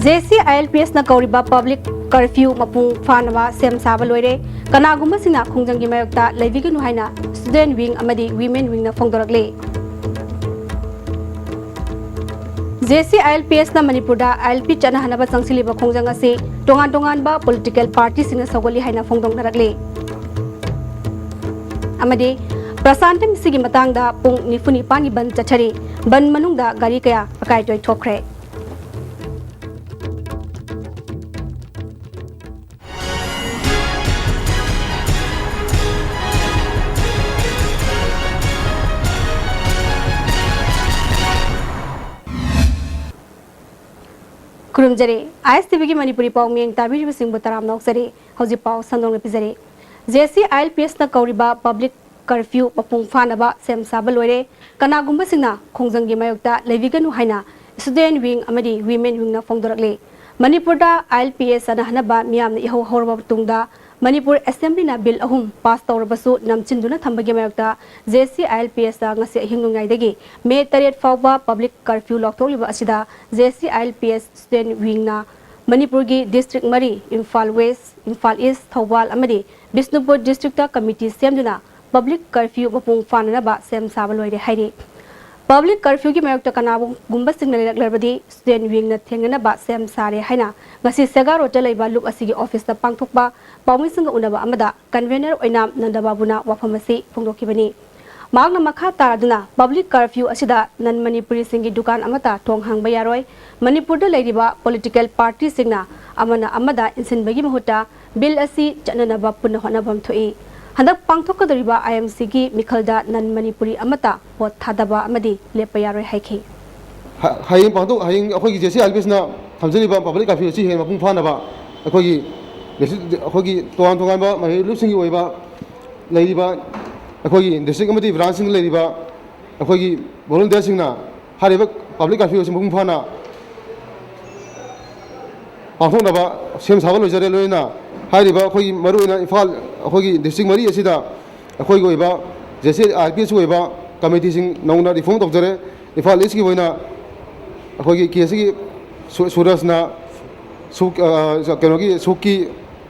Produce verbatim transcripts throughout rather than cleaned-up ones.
J C I L P ꯑꯦꯁꯅ ꯀꯧꯔꯤꯕ public curfew ꯃꯄꯨꯡ ꯐꯥꯅꯕ ꯁꯦꯝ ꯁꯥꯕ ꯂꯣꯏꯔꯦ꯫ ꯀꯅꯥꯒꯨꯝꯕꯁꯤꯡꯅ ꯈꯣꯡꯖꯪꯒꯤ ꯃꯥꯌꯣꯛꯇ ꯂꯩꯕꯤꯒꯅꯨ ꯍꯥꯏꯅ ꯁ꯭ꯇꯨꯗꯦꯟꯠ ꯋꯤꯡ ꯑꯃꯗꯤ ꯋꯤꯃꯦꯟ ꯋꯤꯡꯅ ꯐꯣꯡꯗꯣꯔꯛꯂꯤ꯫ J C I L P ꯑꯦꯁꯅ ꯃꯅꯤꯄꯨꯔꯗ ꯑꯥꯏ ꯑꯦꯜ ꯄꯤ ꯆꯠꯅꯍꯟꯅꯕ ꯆꯪꯁꯤꯜꯂꯤꯕ ꯈꯣꯡꯖꯪ ꯑꯁꯤ ꯇꯣꯉꯥꯟ ꯇꯣꯉꯥꯟꯕ ꯄꯣꯂꯤꯇꯤꯀꯦꯜ ꯄꯥꯔꯇꯤꯁꯤꯡꯅ ꯁꯧꯒꯠꯂꯤ ꯍꯥꯏꯅ ꯐꯣꯡꯗꯣꯛꯅꯔꯛꯂꯤ꯫ ꯑꯃꯗꯤ ꯄ꯭ꯔꯁꯥꯟꯇ ꯃꯤꯁꯤꯒꯤ ꯃꯇꯥꯡꯗ ꯄꯨꯡ ꯅꯤꯐꯨ ꯅꯤꯄꯥꯟꯒꯤ ꯕꯟ ꯆꯠꯊꯔꯤ꯫ ꯕꯟ ꯃꯅꯨꯡꯗ ꯒꯥꯔꯤ ꯀꯌꯥ ꯑꯀꯥꯏ ꯑꯇꯣꯏ ꯊꯣꯛꯈ꯭ꯔꯦ꯫ ꯈꯨꯔꯨꯝꯖꯔꯤ꯫ ꯑꯥꯏ ꯑꯦꯁ ꯇꯤ ꯚꯤꯒꯤ ꯃꯅꯤꯄꯨꯔꯤ ꯄꯥꯎ ꯃꯤꯠꯌꯦꯡ ꯇꯥꯕꯤꯔꯤꯕꯁꯤꯡꯕꯨ ꯇꯔꯥꯝꯅ ꯑꯣꯛꯆꯔꯤ꯫ ꯍꯧꯖꯤꯛ ꯄꯥꯎ ꯁꯟꯗꯣꯛꯅ ꯄꯤꯖꯔꯤ꯫ J C I L P ꯑꯦꯁꯅ ꯀꯧꯔꯤꯕ ꯄꯕ꯭ꯂꯤꯛ ꯀꯔꯐ꯭ꯌꯨ ꯃꯄꯨꯡ ꯐꯥꯅꯕ ꯁꯦꯝ ꯁꯥꯕ ꯂꯣꯏꯔꯦ꯫ ꯀꯅꯥꯒꯨꯝꯕꯁꯤꯡꯅ ꯈꯣꯡꯖꯪꯒꯤ ꯃꯥꯌꯣꯛꯇ ꯂꯩꯕꯤꯒꯅꯨ ꯍꯥꯏꯅ ꯁ꯭ꯇꯨꯗꯦꯟꯠ ꯋꯤꯡ ꯑꯃꯗꯤ ꯋꯤꯃꯦꯟ ꯋꯤꯡꯅ ꯐꯣꯡꯗꯣꯔꯛꯂꯤ꯫ ꯃꯅꯤꯄꯨꯔꯗ ꯑꯥꯏ ꯑꯦꯜ ꯄꯤ ꯑꯦꯁ ꯆꯠꯅꯍꯟꯅꯕ ꯃꯤꯌꯥꯝꯅ ꯏꯍꯧ ꯍꯧꯔꯕ ꯃꯇꯨꯡꯗ ꯃꯅꯤꯄꯨꯔ ꯑꯦꯁꯦꯝꯕ꯭ꯂꯤꯅ ꯕꯤꯜ ꯑꯍꯨꯝ ꯄꯥꯁ ꯇꯧꯔꯕꯁꯨ ꯅꯝꯁꯤꯟꯗꯨꯅ ꯊꯝꯕꯒꯤ ꯃꯥꯌꯣꯛꯇ ꯖꯦ ꯁꯤ ꯑꯥꯏ ꯑꯦꯜ ꯄꯤ ꯑꯦꯁꯇ ꯉꯁꯤ ꯑꯍꯤꯡ ꯅꯣꯡꯌꯥꯏꯗꯒꯤ ꯃꯦ ꯇꯔꯦꯠ ꯐꯥꯎꯕ ꯄꯕ꯭ꯂꯤꯛ ꯀꯔꯐ꯭ꯌꯨ ꯂꯥꯎꯊꯣꯛꯂꯤꯕ ꯑꯁꯤꯗ J C I L P S student ꯋꯤꯡꯅ ꯃꯅꯤꯄꯨꯔꯒꯤ ꯗꯤꯁꯇ꯭ꯔꯤꯛ ꯃꯔꯤ, ꯏꯝꯐꯥꯜ ꯋꯦꯁ, ꯏꯝꯐꯥꯜ ꯏꯁ, ꯊꯧꯕꯥꯜ ꯑꯃꯗꯤ ꯕꯤꯁꯅꯨꯄꯨꯔ ꯗꯤꯁꯇ꯭ꯔꯤꯛꯇ ꯀꯃꯤꯇꯤ ꯁꯦꯝꯗꯨꯅ ꯄꯕ꯭ꯂꯤꯛ ꯀꯔꯐ꯭ꯌꯨ ꯃꯄꯨꯡ ꯐꯥꯅꯅꯕ ꯁꯦꯝ ꯁꯥꯕ ꯂꯣꯏꯔꯦ ꯍꯥꯏꯔꯤ꯫ ꯄꯕ꯭ꯂꯤꯛ ꯀꯔꯐ꯭ꯌꯨꯒꯤ ꯃꯥꯌꯣꯛꯇ ꯀꯅꯥꯒꯨꯝꯕꯁꯤꯡꯅ ꯂꯩꯔꯛꯂꯕꯗꯤ ꯁ꯭ꯇꯨꯗꯦꯟꯠ ꯋꯤꯡꯅ ꯊꯦꯡꯅꯅꯕ ꯁꯦꯝ ꯁꯥꯔꯦ ꯍꯥꯏꯅ ꯉꯁꯤ ꯁꯦꯒꯥ ꯔꯣꯗꯇ ꯂꯩꯕ ꯂꯨꯞ ꯑꯁꯤꯒꯤ ꯑꯣꯐꯤꯁꯇ ꯄꯥꯡꯊꯣꯛꯄ ꯄꯥꯎꯃꯤꯁꯤꯡꯒ ꯎꯅꯕ ꯑꯃꯗ ꯀꯟꯚꯦꯅꯔ ꯑꯣꯏꯅ ꯅꯟꯗꯕꯥꯕꯨꯅ ꯋꯥꯐꯝ ꯑꯁꯤ ꯐꯣꯡꯗꯣꯛꯈꯤꯕꯅꯤ꯫ ꯃꯍꯥꯛꯅ ꯃꯈꯥ ꯇꯥꯗꯨꯅ ꯄꯕ꯭ꯂꯤꯛ ꯀꯔꯐ꯭ꯌꯨ ꯑꯁꯤꯗ ꯅꯟ ꯃꯅꯤꯄꯨꯔꯤꯁꯤꯡꯒꯤ ꯗꯨꯀꯥꯟ ꯑꯃꯠꯇ ꯊꯣꯡ ꯍꯥꯡꯕ ꯌꯥꯔꯣꯏ꯫ ꯃꯅꯤꯄꯨꯔꯗ ꯂꯩꯔꯤꯕ ꯄꯣꯂꯤꯇꯤꯀꯦꯜ ꯄꯥꯔꯇꯤꯁꯤꯡꯅ ꯑꯃꯅ ꯑꯃꯗ ꯏꯟꯁꯤꯟꯕꯒꯤ ꯃꯍꯨꯠꯇ ꯕꯤꯜ ꯑꯁꯤ ꯆꯠꯅꯅꯕ ꯄꯨꯟꯅ ꯍꯣꯠꯅꯐꯝ ꯊꯣꯛꯏ꯫ ꯍꯟꯗꯛ ꯄꯥꯡꯊꯣꯛꯀꯗꯧꯔꯤꯕ ꯑꯥꯏ ꯑꯦꯝ ꯁꯤꯒꯤ ꯃꯤꯈꯜꯗ ꯅꯟ ꯃꯅꯤꯄꯨꯔꯤ ꯑꯃꯠꯇ ꯚꯣꯠ ꯊꯥꯗꯕ ꯑꯃꯗꯤ ꯂꯦꯞꯄ ꯌꯥꯔꯣꯏ ꯍꯥꯏꯈꯤ꯫ ꯍ-, ꯍꯌꯦꯡ ꯄꯥꯡꯊꯣꯛ-, ꯍꯌꯦꯡ ꯑꯩꯈꯣꯏꯒꯤ J C I L P ꯑꯦꯁꯅ ꯊꯝꯖꯔꯤꯕ ꯄꯕ꯭ꯂꯤꯛ ꯀꯔꯐ꯭ꯌꯨ ꯑꯁꯤ ꯍꯦꯟꯅ ꯃꯄꯨꯡ ꯐꯥꯅꯕ ꯑꯩꯈꯣꯏꯒꯤ ꯗꯤꯁꯇ꯭ꯔꯤꯛ, ꯑꯩꯈꯣꯏꯒꯤ ꯇꯣꯉꯥꯟ ꯇꯣꯉꯥꯟꯕ ꯃꯍꯩꯔꯣꯏ ꯂꯨꯞꯁꯤꯡꯒꯤ ꯑꯣꯏꯕ ꯂꯩꯔꯤꯕ ꯑꯩꯈꯣꯏꯒꯤ ꯗꯤꯁꯇ꯭ꯔꯤꯛ ꯑꯃꯗꯤ ꯕ꯭ꯔꯥꯟꯁꯁꯤꯡꯗ ꯂꯩꯔꯤꯕ ꯑꯩꯈꯣꯏꯒꯤ ꯚꯣꯂꯨꯟꯇꯤꯌꯔꯁꯤꯡꯅ ꯍꯥꯏꯔꯤꯕ ꯄꯕ꯭ꯂꯤꯛ ꯀꯔꯐ꯭ꯌꯨ ꯑꯁꯤ ꯃꯄꯨꯡ ꯐꯥꯅ ꯄꯥꯡꯊꯣꯛꯅꯕ ꯁꯦꯝ ꯁꯥꯕ ꯂꯣꯏꯖꯔꯦ꯫ ꯂꯣꯏꯅꯅ ꯍꯥꯏꯔꯤꯕ ꯑꯩꯈꯣꯏꯒꯤ ꯃꯔꯨꯑꯣꯏꯅ ꯏꯝꯐꯥꯜ ꯑꯩꯈꯣꯏꯒꯤ ꯗꯤꯁꯇ꯭ꯔꯤꯛ ꯃꯔꯤ ꯑꯁꯤꯗ ꯑꯩꯈꯣꯏꯒꯤ ꯑꯣꯏꯕ J C I L P ꯑꯦꯁꯀꯤ ꯑꯣꯏꯕ ꯀꯃꯤꯇꯤꯁꯤꯡ ꯅꯧꯅ ꯔꯤꯐꯣꯔꯝ ꯇꯧꯖꯔꯦ꯫ ꯏꯝꯐꯥꯜ ꯏꯁꯀꯤ ꯑꯣꯏꯅ ꯑꯩꯈꯣꯏꯒꯤ ꯀꯦ ꯑꯦꯁ ꯁꯤꯒꯤ ꯁꯨ- ꯁꯨꯔꯖꯅ ꯁꯨ- ꯑ, ꯀꯩꯅꯣꯒꯤ ꯁꯨꯛꯀꯤ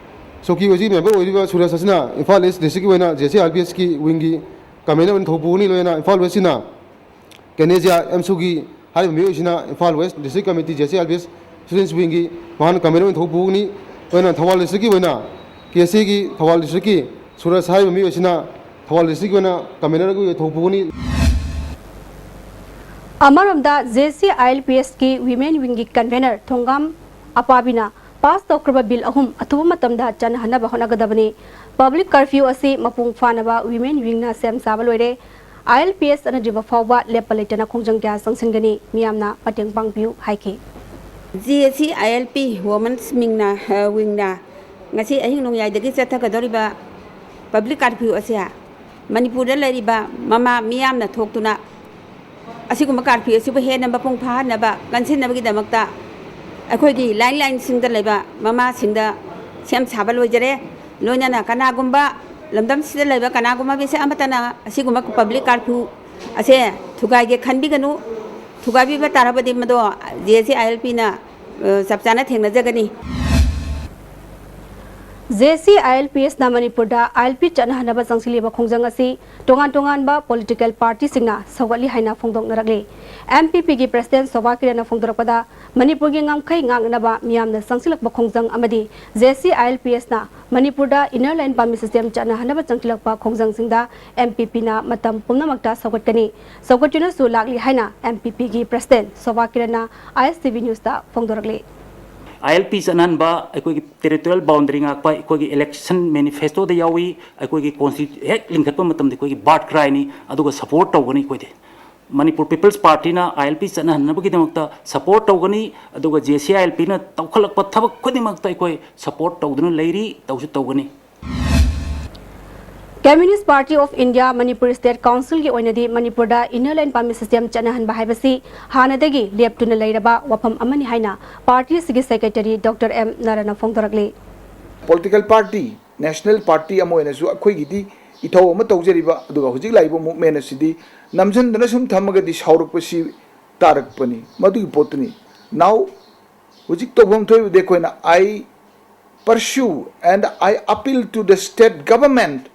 ꯁꯨꯛꯀꯤ ꯑꯣꯏꯁꯤ ꯃꯦꯝꯕꯔ ꯑꯣꯏꯔꯤꯕ ꯁꯨꯔꯖ ꯑꯁꯤꯅ ꯏꯝꯐꯥꯜ ꯏꯁ ꯗꯤꯁꯇ꯭ꯔꯤꯛꯀꯤ ꯑꯣꯏꯅ J C I L P ꯑꯦꯁꯀꯤ ꯋꯤꯡꯒꯤ ꯀꯃꯦꯟꯗꯔ ꯑꯣꯏꯅ ꯊꯧ ꯄꯨꯒꯅꯤ꯫ ꯂꯣꯏꯅ ꯏꯝꯐꯥꯜ ꯋꯦꯁꯁꯤꯅ ꯀꯦꯅꯦꯖꯤꯌꯥ ꯑꯦꯝꯁꯨꯒꯤ ꯍꯥꯏꯔꯤꯕ ꯃꯤꯑꯣꯏꯁꯤꯅ Imphal west district committee J C I L P S ꯁ꯭ꯇꯨꯗꯦꯟꯠꯁ ꯋꯤꯡꯒꯤ ꯃꯍꯥꯛꯅ ꯀꯃꯦꯟꯗꯔ ꯑꯣꯏꯅ ꯊꯧ ꯄꯨꯒꯅꯤ꯫ ꯂꯣꯏꯅ ꯊꯧꯕꯥꯜ ꯗꯤꯁꯇ꯭ꯔꯤꯛꯀꯤ ꯑꯣꯏꯅ ꯀꯦ ꯁꯤꯒꯤ ꯊꯧꯕꯥꯜ ꯗꯤꯁꯇ꯭ꯔꯤꯛꯀꯤ ꯁꯨꯔꯖ ꯍꯥꯏꯔꯤꯕ ꯃꯤꯑꯣꯏꯁꯤꯅ ꯊꯧꯕꯥꯜ ꯗꯤꯁꯇ꯭ꯔꯤꯛꯀꯤ ꯑꯣꯏꯅ ꯀꯃꯦꯟꯗꯔꯒꯤ ꯑꯣꯏꯅ ꯊꯧ ꯄꯨꯒꯅꯤ꯫ ꯑꯃꯔꯣꯝꯗ, J C I L P ꯑꯦꯁꯀꯤ ꯋꯤꯃꯦꯟ ꯋꯤꯡꯒꯤ ꯀꯟꯚꯦꯅꯔ ꯊꯣꯡꯒꯥꯝ ꯑꯄꯥꯕꯤꯅ ꯄꯥꯁ ꯇꯧꯈ꯭ꯔꯕ ꯕꯤꯜ ꯑꯍꯨꯝ ꯑꯊꯨꯕ ꯃꯇꯝꯗ ꯆꯠꯅꯍꯟꯅꯕ ꯍꯣꯠꯅꯒꯗꯕꯅꯤ꯫ ꯄꯕ꯭ꯂꯤꯛ ꯀꯔꯐ꯭ꯌꯨ ꯑꯁꯤ ꯃꯄꯨꯡ ꯐꯥꯅꯕ ꯋꯤꯃꯦꯟ ꯋꯤꯡꯅ ꯁꯦꯝ ꯁꯥꯕ ꯂꯣꯏꯔꯦ꯫ ꯑꯥꯏ ꯑꯦꯜ ꯄꯤ ꯑꯦꯁ ꯆꯠꯅꯗ꯭ꯔꯤꯕ ꯐꯥꯎꯕ ꯂꯦꯞꯄ ꯂꯩꯇꯅ ꯈꯣꯡꯖꯪ ꯀꯌꯥ ꯆꯪꯁꯤꯟꯒꯅꯤ꯫ ꯃꯤꯌꯥꯝꯅ ꯃꯇꯦꯡ ꯄꯥꯡꯕꯤꯌꯨ ꯍꯥꯏꯈꯤ꯫ ꯖꯤ ꯑꯦ ꯁꯤ ꯑꯥꯏ ꯑꯦꯜ ꯄꯤ ꯋꯨꯃꯦꯟꯁ ꯃꯤꯡꯅ, ꯑ, ꯋꯤꯡꯅ ꯉꯁꯤ ꯑꯍꯤꯡ ꯅꯣꯡꯌꯥꯏꯗꯒꯤ ꯆꯠꯊꯒꯗꯧꯔꯤꯕ ꯄꯕ꯭ꯂꯤꯛ ꯀꯥꯔꯐ꯭ꯌꯨ ꯑꯁꯦ ꯃꯅꯤꯄꯨꯔꯗ ꯂꯩꯔꯤꯕ ꯃꯃꯥ ꯃꯤꯌꯥꯝꯅ ꯊꯣꯛꯇꯨꯅ ꯑꯁꯤꯒꯨꯝꯕ ꯀꯥꯔꯐ꯭ꯌꯨ ꯑꯁꯤꯕꯨ ꯍꯦꯟꯅ ꯃꯄꯨꯡ ꯐꯥꯍꯟꯅꯕ, ꯀꯟꯁꯤꯟꯅꯕꯒꯤꯗꯃꯛꯇ ꯑꯩꯈꯣꯏꯒꯤ ꯂꯥꯏꯟ ꯂꯥꯏꯟꯁꯤꯡꯗ ꯂꯩꯕ ꯃꯃꯥꯁꯤꯡꯗ ꯁꯦꯝ ꯁꯥꯕ ꯂꯣꯏꯖꯔꯦ꯫ ꯂꯣꯏꯅꯅ ꯀꯅꯥꯒꯨꯝꯕ ꯂꯝꯗꯝꯁꯤꯗ ꯂꯩꯕ ꯀꯅꯥꯒꯨꯝꯕ ꯃꯤꯁꯛ ꯑꯃꯠꯇꯅ ꯑꯁꯤꯒꯨꯝꯕ ꯄꯕ꯭ꯂꯤꯛ ꯀꯥꯔꯐ꯭ꯌꯨ ꯑꯁꯦ ꯊꯨꯒꯥꯏꯒꯦ ꯈꯟꯕꯤꯒꯅꯨ꯫ ꯊꯨꯒꯥꯏꯕꯤꯕ ꯇꯥꯔꯕꯗꯤ ꯃꯗꯣ ꯖꯦ ꯑꯦ ꯁꯤ ꯑꯥꯏ ꯑꯦꯜ ꯄꯤꯅ, ꯑ, ꯆꯞ ꯆꯥꯅ ꯊꯦꯡꯅꯖꯒꯅꯤ꯫ ꯖꯦ ꯑꯦ ꯁꯤ ꯑꯥꯏ ꯑꯦꯜ ꯄꯤ ꯑꯦꯁꯅ ꯃꯅꯤꯄꯨꯔꯗ ꯑꯥꯏ ꯑꯦꯜ ꯄꯤ ꯆꯠꯅꯍꯟꯅꯕ ꯆꯪꯁꯤꯜꯂꯤꯕ ꯈꯣꯡꯖꯪ ꯑꯁꯤ ꯇꯣꯉꯥꯟ ꯇꯣꯉꯥꯟꯕ ꯄꯣꯂꯤꯇꯤꯀꯦꯜ ꯄꯥꯔꯇꯤꯁꯤꯡꯅ ꯁꯧꯒꯠꯂꯤ ꯍꯥꯏꯅ ꯐꯣꯡꯗꯣꯛꯅꯔꯛꯂꯤ꯫ ꯑꯦꯝ ꯄꯤ ꯄꯤꯒꯤ ꯄ꯭ꯔꯁꯤꯗꯦꯟꯠ ꯁꯣꯚꯥ ꯀꯤꯔꯟꯅ ꯐꯣꯡꯗꯣꯔꯛꯄꯗ, ꯃꯅꯤꯄꯨꯔꯒꯤ ꯉꯝꯈꯩ ꯉꯥꯛꯅꯅꯕ ꯃꯤꯌꯥꯝꯅ ꯆꯪꯁꯤꯜꯂꯛꯄ ꯈꯣꯡꯖꯪ ꯑꯃꯗꯤ ꯖꯦ ꯑꯦ ꯁꯤ ꯑꯥꯏ ꯑꯦꯜ ꯄꯤ ꯑꯦꯁꯅ ꯃꯅꯤꯄꯨꯔꯗ ꯏꯟꯅꯔ ꯂꯥꯏꯟ ꯄꯥꯔꯃꯤꯠ ꯁꯤꯁꯇꯦꯝ ꯆꯠꯅꯍꯟꯅꯕ ꯆꯪꯁꯤꯜꯂꯛꯄ ꯈꯣꯡꯖꯪꯁꯤꯡꯗ ꯑꯦꯝ ꯄꯤ ꯄꯤꯅ ꯃꯇꯝ ꯄꯨꯝꯅꯃꯛꯇ ꯁꯧꯒꯠꯀꯅꯤ, ꯁꯧꯒꯠꯇꯨꯅꯁꯨ ꯂꯥꯛꯂꯤ ꯍꯥꯏꯅ ꯑꯦꯝ ꯄꯤ ꯄꯤꯒꯤ ꯄ꯭ꯔꯁꯤꯗꯦꯟꯠ ꯁꯣꯚꯥ ꯀꯤꯔꯟꯅ ꯑꯥꯏ ꯑꯦꯁ ꯇꯤ ꯚꯤ ꯅ꯭ꯌꯨꯁꯇ ꯐꯣꯡꯗꯣꯔꯛꯂꯤ꯫ ꯑꯥꯏ ꯑꯦꯜ ꯄꯤ ꯆꯠꯅꯍꯟꯕ, ꯑꯩꯈꯣꯏꯒꯤ ꯇꯦꯔꯤꯇꯣꯔꯤꯌꯦꯜ ꯕꯥꯎꯟꯗꯔꯤ ꯉꯥꯛꯄ, ꯑꯩꯈꯣꯏꯒꯤ ꯏꯂꯦꯛꯁꯟ ꯃꯦꯅꯤꯐꯦꯁꯇꯣꯗ ꯌꯥꯎꯏ, ꯑꯩꯈꯣꯏꯒꯤ ꯀꯣꯟꯁꯇꯤ-, ꯍꯦꯛ ꯂꯤꯡꯈꯠꯄ ꯃꯇꯝꯗ ꯑꯩꯈꯣꯏꯒꯤ ꯕꯥꯔꯠ ꯀ꯭ꯔꯥꯏꯅꯤ, ꯑꯗꯨꯒ ꯁꯄꯣꯔꯠ ꯇꯧꯒꯅꯤ ꯑꯩꯈꯣꯏꯗꯤ꯫ ꯃꯅꯤꯄꯨꯔ ꯄꯤꯄꯜꯁ ꯄꯥꯔꯇꯤꯅ ꯑꯥꯏ ꯑꯦꯜ ꯄꯤ ꯆꯠꯅꯍꯟꯅꯕꯒꯤꯗꯃꯛꯇ ꯁꯄꯣꯔꯠ ꯇꯧꯒꯅꯤ, ꯑꯗꯨꯒ ꯖꯦ ꯁꯤ ꯑꯥꯏ ꯑꯦꯜ ꯄꯤꯅ ꯇꯧꯈꯠꯂꯛꯄ ꯊꯕꯛ ꯈꯨꯗꯤꯡꯃꯛꯇ ꯑꯩꯈꯣꯏ ꯁꯄꯣꯔꯠ ꯇꯧꯗꯨꯅ ꯂꯩꯔꯤ, ꯇꯧꯁꯨ ꯇꯧꯒꯅꯤ꯫ Communist party of India Manipur state ꯀꯥꯎꯟꯁꯤꯜꯒꯤ ꯑꯣꯏꯅꯗꯤ ꯃꯅꯤꯄꯨꯔꯗ ꯏꯟꯅꯔ ꯂꯥꯏꯟ ꯄꯥꯔꯃꯤꯠ ꯁꯤꯁꯇꯦꯝ ꯆꯠꯅꯍꯟꯕ ꯍꯥꯏꯕꯁꯤ ꯍꯥꯟꯅꯗꯒꯤ ꯂꯦꯞꯇꯨꯅ ꯂꯩꯔꯕ ꯋꯥꯐꯝ ꯑꯃꯅꯤ ꯍꯥꯏꯅ ꯄꯥꯔꯇꯤ ꯑꯁꯤꯒꯤ ꯁꯦꯀ꯭ꯔꯦꯇꯔꯤ ꯗꯣꯛꯇꯔ ꯑꯦꯝ ꯅꯥꯔꯥꯅ ꯐꯣꯡꯗꯣꯔꯛꯂꯤ꯫ ꯄꯣꯂꯤꯇꯤꯀꯦꯜ ꯄꯥꯔꯇꯤ, ꯅꯦꯁꯅꯦꯜ ꯄꯥꯔꯇꯤ ꯑꯃ ꯑꯣꯏꯅꯁꯨ ꯑꯩꯈꯣꯏꯒꯤꯗꯤ ꯏꯊꯧ ꯑꯃ ꯇꯧꯖꯔꯤꯕ, ꯑꯗꯨꯒ ꯍꯧꯖꯤꯛ ꯂꯥꯛꯏꯕ ꯃꯨꯚꯃꯦꯟ ꯑꯁꯤꯗꯤ ꯅꯝꯁꯤꯟꯗꯅ ꯁꯨꯝ ꯊꯝꯃꯒꯗꯤ ꯁꯥꯎꯔꯛꯄꯁꯤ ꯇꯥꯔꯛꯄꯅꯤ꯫ ꯃꯗꯨꯒꯤ ꯄꯣꯠꯇꯨꯅꯤ꯫ Now, ꯍꯧꯖꯤꯛ ꯇꯧꯐꯝ ꯊꯣꯛꯏꯕꯗꯤ ꯑꯩꯈꯣꯏꯅ I pursue and I appeal to the state government.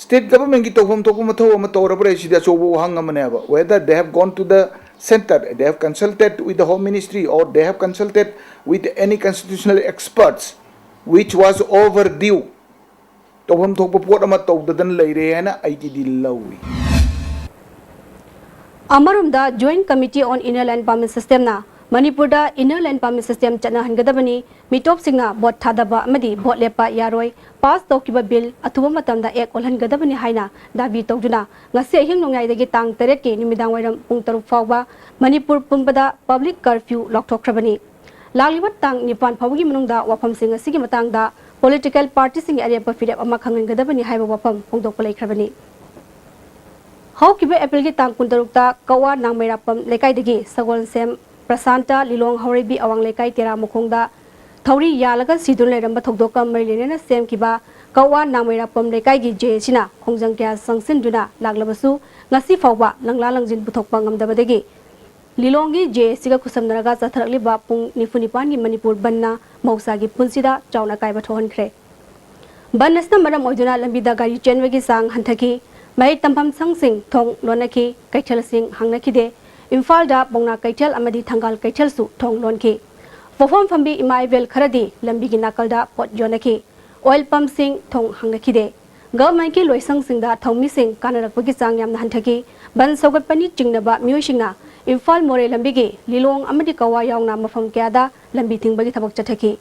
State government ꯀꯤ ꯇꯧꯐꯝ ꯊꯣꯛꯄ ꯃꯊꯧ ꯑꯃ ꯇꯧꯔꯕ꯭ꯔꯥ? ꯁꯤꯗꯤ ꯑꯆꯧꯕ ꯋꯥꯍꯪ ꯑꯃꯅꯦꯕ꯫ Whether they have gone to the centre, they have consulted with the Home Ministry, or they have consulted with any constitutional experts, which was overdue. ꯇꯧꯐꯝ ꯊꯣꯛꯄ ꯄꯣꯠ ꯑꯃ ꯇꯧꯗꯗꯅ ꯂꯩꯔꯦ ꯍꯥꯏꯅ ꯑꯩꯒꯤꯗꯤ ꯂꯧꯏ꯫ ꯑꯃꯔꯣꯝꯗ, Joint Committee on Inner Line Permit System ꯅ ꯃꯅꯤꯄꯨꯔꯗ Inner Line Permit System ꯆꯠꯅꯍꯟꯒꯗꯕꯅꯤ, ꯃꯤꯇꯣꯞꯁꯤꯡꯅ ꯚꯣꯠ ꯊꯥꯗꯕ ꯑꯃꯗꯤ ꯚꯣꯠ ꯂꯦꯞꯄ ꯌꯥꯔꯣꯏ, ꯄꯥꯁ ꯇꯧꯈꯤꯕ ꯕꯤꯜ ꯑꯊꯨꯕ ꯃꯇꯝꯗ ꯑꯦꯛ ꯑꯣꯜꯍꯟꯒꯗꯕꯅꯤ ꯍꯥꯏꯅ ꯗꯥꯕꯤ ꯇꯧꯗꯨꯅ ꯉꯁꯤ ꯑꯍꯤꯡ ꯅꯣꯡꯌꯥꯏꯗꯒꯤ ꯇꯥꯡ ꯇꯔꯦꯠꯀꯤ ꯅꯨꯃꯤꯗꯥꯡ ꯋꯥꯏꯔꯝ ꯄꯨꯡ ꯇꯔꯨꯛ ꯐꯥꯎꯕ ꯃꯅꯤꯄꯨꯔ ꯄꯨꯝꯕꯗ public curfew ꯂꯥꯎꯊꯣꯛꯈ꯭ꯔꯕꯅꯤ꯫ ꯂꯥꯛꯂꯤꯕ ꯇꯥꯡ ꯅꯤꯄꯥꯟ ꯐꯥꯎꯕꯒꯤ ꯃꯅꯨꯡꯗ ꯋꯥꯐꯝꯁꯤꯡ ꯑꯁꯤꯒꯤ ꯃꯇꯥꯡꯗ political party ꯁꯤꯡꯒꯤ ꯑꯔꯦꯞꯄ ꯐꯤꯔꯦꯞ ꯑꯃ ꯈꯪꯍꯟꯒꯗꯕꯅꯤ ꯍꯥꯏꯕ ꯋꯥꯐꯝ ꯐꯣꯡꯗꯣꯛꯄ ꯂꯩꯈ꯭ꯔꯕꯅꯤ꯫ ꯍꯧꯈꯤꯕ ꯑꯦꯄ꯭ꯔꯤꯜꯒꯤ ꯇꯥꯡ ꯀꯨꯟꯇꯔꯨꯛꯇ ꯀꯛꯋꯥ ꯅꯥꯡꯃꯩꯔꯥꯛꯄꯝ ꯂꯩꯀꯥꯏꯗꯒꯤ ꯁꯒꯣꯜꯁꯦꯝ ꯄ꯭ꯔꯁꯥꯟꯇ ꯂꯤꯂꯣꯡ ꯍꯧꯔꯩꯕꯤ ꯑꯋꯥꯡ ꯂꯩꯀꯥꯏ ꯇꯦꯔꯥ ꯃꯈꯣꯡꯗ ꯊꯧꯔꯤ ꯌꯥꯜꯂꯒ ꯁꯤꯗꯨꯅ ꯂꯩꯔꯝꯕ ꯊꯧꯗꯣꯛꯀ ꯃꯔꯤ ꯂꯩꯅꯅ ꯁꯦꯝꯈꯤꯕ ꯀꯛꯋꯥ ꯅꯥꯡꯃꯩꯔꯥꯛꯄꯝ ꯂꯩꯀꯥꯏꯒꯤ J A C ꯅ ꯈꯣꯡꯖꯪ ꯀꯌꯥ ꯆꯪꯁꯤꯟꯗꯨꯅ ꯂꯥꯛꯂꯕꯁꯨ, ꯉꯁꯤ ꯐꯥꯎꯕ ꯂꯪꯂꯥ ꯂꯪꯖꯤꯟ ꯄꯨꯊꯣꯛꯄ ꯉꯝꯗꯕꯗꯒꯤ ꯂꯤꯂꯣꯡꯒꯤ J A C ꯒ ꯈꯨꯠꯁꯝꯅꯔꯒ ꯆꯠꯊꯔꯛꯂꯤꯕ ꯄꯨꯡ ꯅꯤꯐꯨ ꯅꯤꯄꯥꯟꯒꯤ ꯃꯅꯤꯄꯨꯔ ꯕꯟꯅ ꯃꯍꯧꯁꯥꯒꯤ ꯄꯨꯟꯁꯤꯗ ꯆꯥꯎꯅ ꯑꯀꯥꯏꯕ ꯊꯣꯛꯍꯟꯈ꯭ꯔꯦ꯫ ꯕꯟ ꯑꯁꯤꯅ ꯃꯔꯝ ꯑꯣꯏꯗꯨꯅ ꯂꯝꯕꯤꯗ ꯒꯥꯔꯤ ꯆꯦꯟꯕꯒꯤ ꯆꯥꯡ ꯍꯟꯊꯈꯤ꯫ ꯃꯍꯩ ꯇꯝꯐꯝ ꯁꯪꯁꯤꯡ ꯊꯣꯡ ꯂꯣꯟꯅꯈꯤ꯫ ꯀꯩꯊꯦꯜꯁꯤꯡ ꯍꯥꯡꯅꯈꯤꯗꯦ꯫ ꯏꯝꯐꯥꯜꯗ ꯄꯥꯎꯅꯥ ꯀꯩꯊꯦꯜ ꯑꯃꯗꯤ ꯊꯪꯒꯥꯜ ꯀꯩꯊꯦꯜꯁꯨ ꯊꯣꯡ ꯂꯣꯟꯈꯤ꯫ ꯄꯣꯠꯐꯝ ꯐꯝꯕꯤ ꯏꯃꯥ ꯏꯕꯦꯜ ꯈꯔꯗꯤ ꯂꯝꯕꯤꯒꯤ ꯅꯥꯀꯜꯗ ꯄꯣꯠ ꯌꯣꯟꯅꯈꯤ꯫ ꯑꯣꯏꯜ ꯄꯝꯁꯤꯡ ꯊꯣꯡ ꯍꯥꯡꯅꯈꯤꯗꯦ꯫ ꯒꯚꯔꯟꯃꯦꯟꯠꯀꯤ ꯂꯣꯏꯁꯪꯁꯤꯡꯗ ꯊꯧꯃꯤꯁꯤꯡ ꯀꯥꯟꯅꯔꯛꯄꯒꯤ ꯆꯥꯡ ꯌꯥꯝꯅ ꯍꯟꯊꯈꯤ꯫ ꯕꯟ ꯁꯧꯒꯠꯄꯅꯤ ꯆꯤꯡꯅꯕ ꯃꯤꯑꯣꯏꯁꯤꯡꯅ ꯏꯝꯐꯥꯜ ꯃꯣꯔꯦ ꯂꯝꯕꯤꯒꯤ ꯂꯤꯂꯣꯡ ꯑꯃꯗꯤ ꯀꯛꯋꯥ ꯌꯥꯎꯅ ꯃꯐꯝ ꯀꯌꯥꯗ ꯂꯝꯕꯤ ꯊꯤꯡꯕꯒꯤ ꯊꯕꯛ ꯆꯠꯊꯈꯤ꯫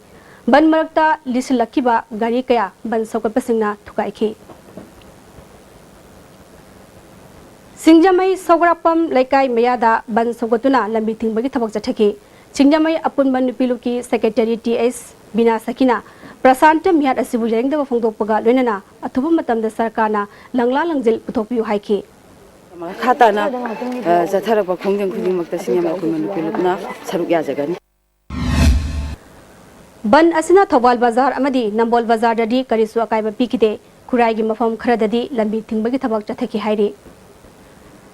ꯕꯟ ꯃꯔꯛꯇ ꯂꯤꯁꯤꯜꯂꯛꯈꯤꯕ ꯒꯥꯔꯤ ꯀꯌꯥ ꯕꯟ ꯁꯧꯒꯠꯄꯁꯤꯡꯅ ꯊꯨꯒꯥꯏꯈꯤ꯫ ꯁꯤꯡꯖꯃꯩ ꯁꯧꯒ꯭ꯔꯥꯛꯄꯝ ꯂꯩꯀꯥꯏ ꯃꯌꯥꯗ ꯕꯟ ꯁꯧꯒꯠꯇꯨꯅ ꯂꯝꯕꯤ ꯊꯤꯡꯕꯒꯤ ꯊꯕꯛ ꯆꯠꯊꯈꯤ꯫ ꯁꯤꯡꯖꯃꯩ ꯑꯄꯨꯟꯕ ꯅꯨꯄꯤ ꯂꯨꯞꯀꯤ ꯁꯦꯀ꯭ꯔꯦꯇꯔꯤ ꯇꯤ ꯑꯦꯁ ꯕꯤꯅꯥ ꯁꯈꯤꯅ ꯄ꯭ꯔꯁꯥꯟꯇ ꯃꯤꯍꯥꯠ ꯑꯁꯤꯕꯨ ꯌꯥꯅꯤꯡꯗꯕ ꯐꯣꯡꯗꯣꯛꯄꯒ ꯂꯣꯏꯅꯅ ꯑꯊꯨꯕ ꯃꯇꯝꯗ ꯁꯔꯀꯥꯔꯅ ꯂꯪꯂꯥ ꯂꯪꯖꯤꯜ ꯄꯨꯊꯣꯛꯄꯤꯌꯨ ꯍꯥꯏꯈꯤ꯫ ꯃꯈꯥ ꯇꯥꯅ, ꯑ, ꯆꯠꯊꯔꯛꯄ ꯈꯣꯡꯖꯪ ꯈꯨꯗꯤꯡꯃꯛꯇ ꯁꯤꯡꯖꯃꯩ ꯑꯄꯨꯟꯕ ꯅꯨꯄꯤ ꯂꯨꯞꯅ ꯁꯔꯨꯛ ꯌꯥꯖꯒꯅꯤ꯫ ꯕꯟ ꯑꯁꯤꯅ ꯊꯧꯕꯥꯜ ꯕꯖꯥꯔ ꯑꯃꯗꯤ ꯅꯝꯕꯣꯜ ꯕꯖꯥꯔꯗꯗꯤ ꯀꯔꯤꯁꯨ ꯑꯀꯥꯏꯕ ꯄꯤꯈꯤꯗꯦ꯫ ꯈꯨꯔꯥꯏꯒꯤ ꯃꯐꯝ ꯈꯔꯗꯗꯤ ꯂꯝꯕꯤ ꯊꯤꯡꯕꯒꯤ ꯊꯕꯛ ꯆꯠꯊꯈꯤ ꯍꯥꯏꯔꯤ꯫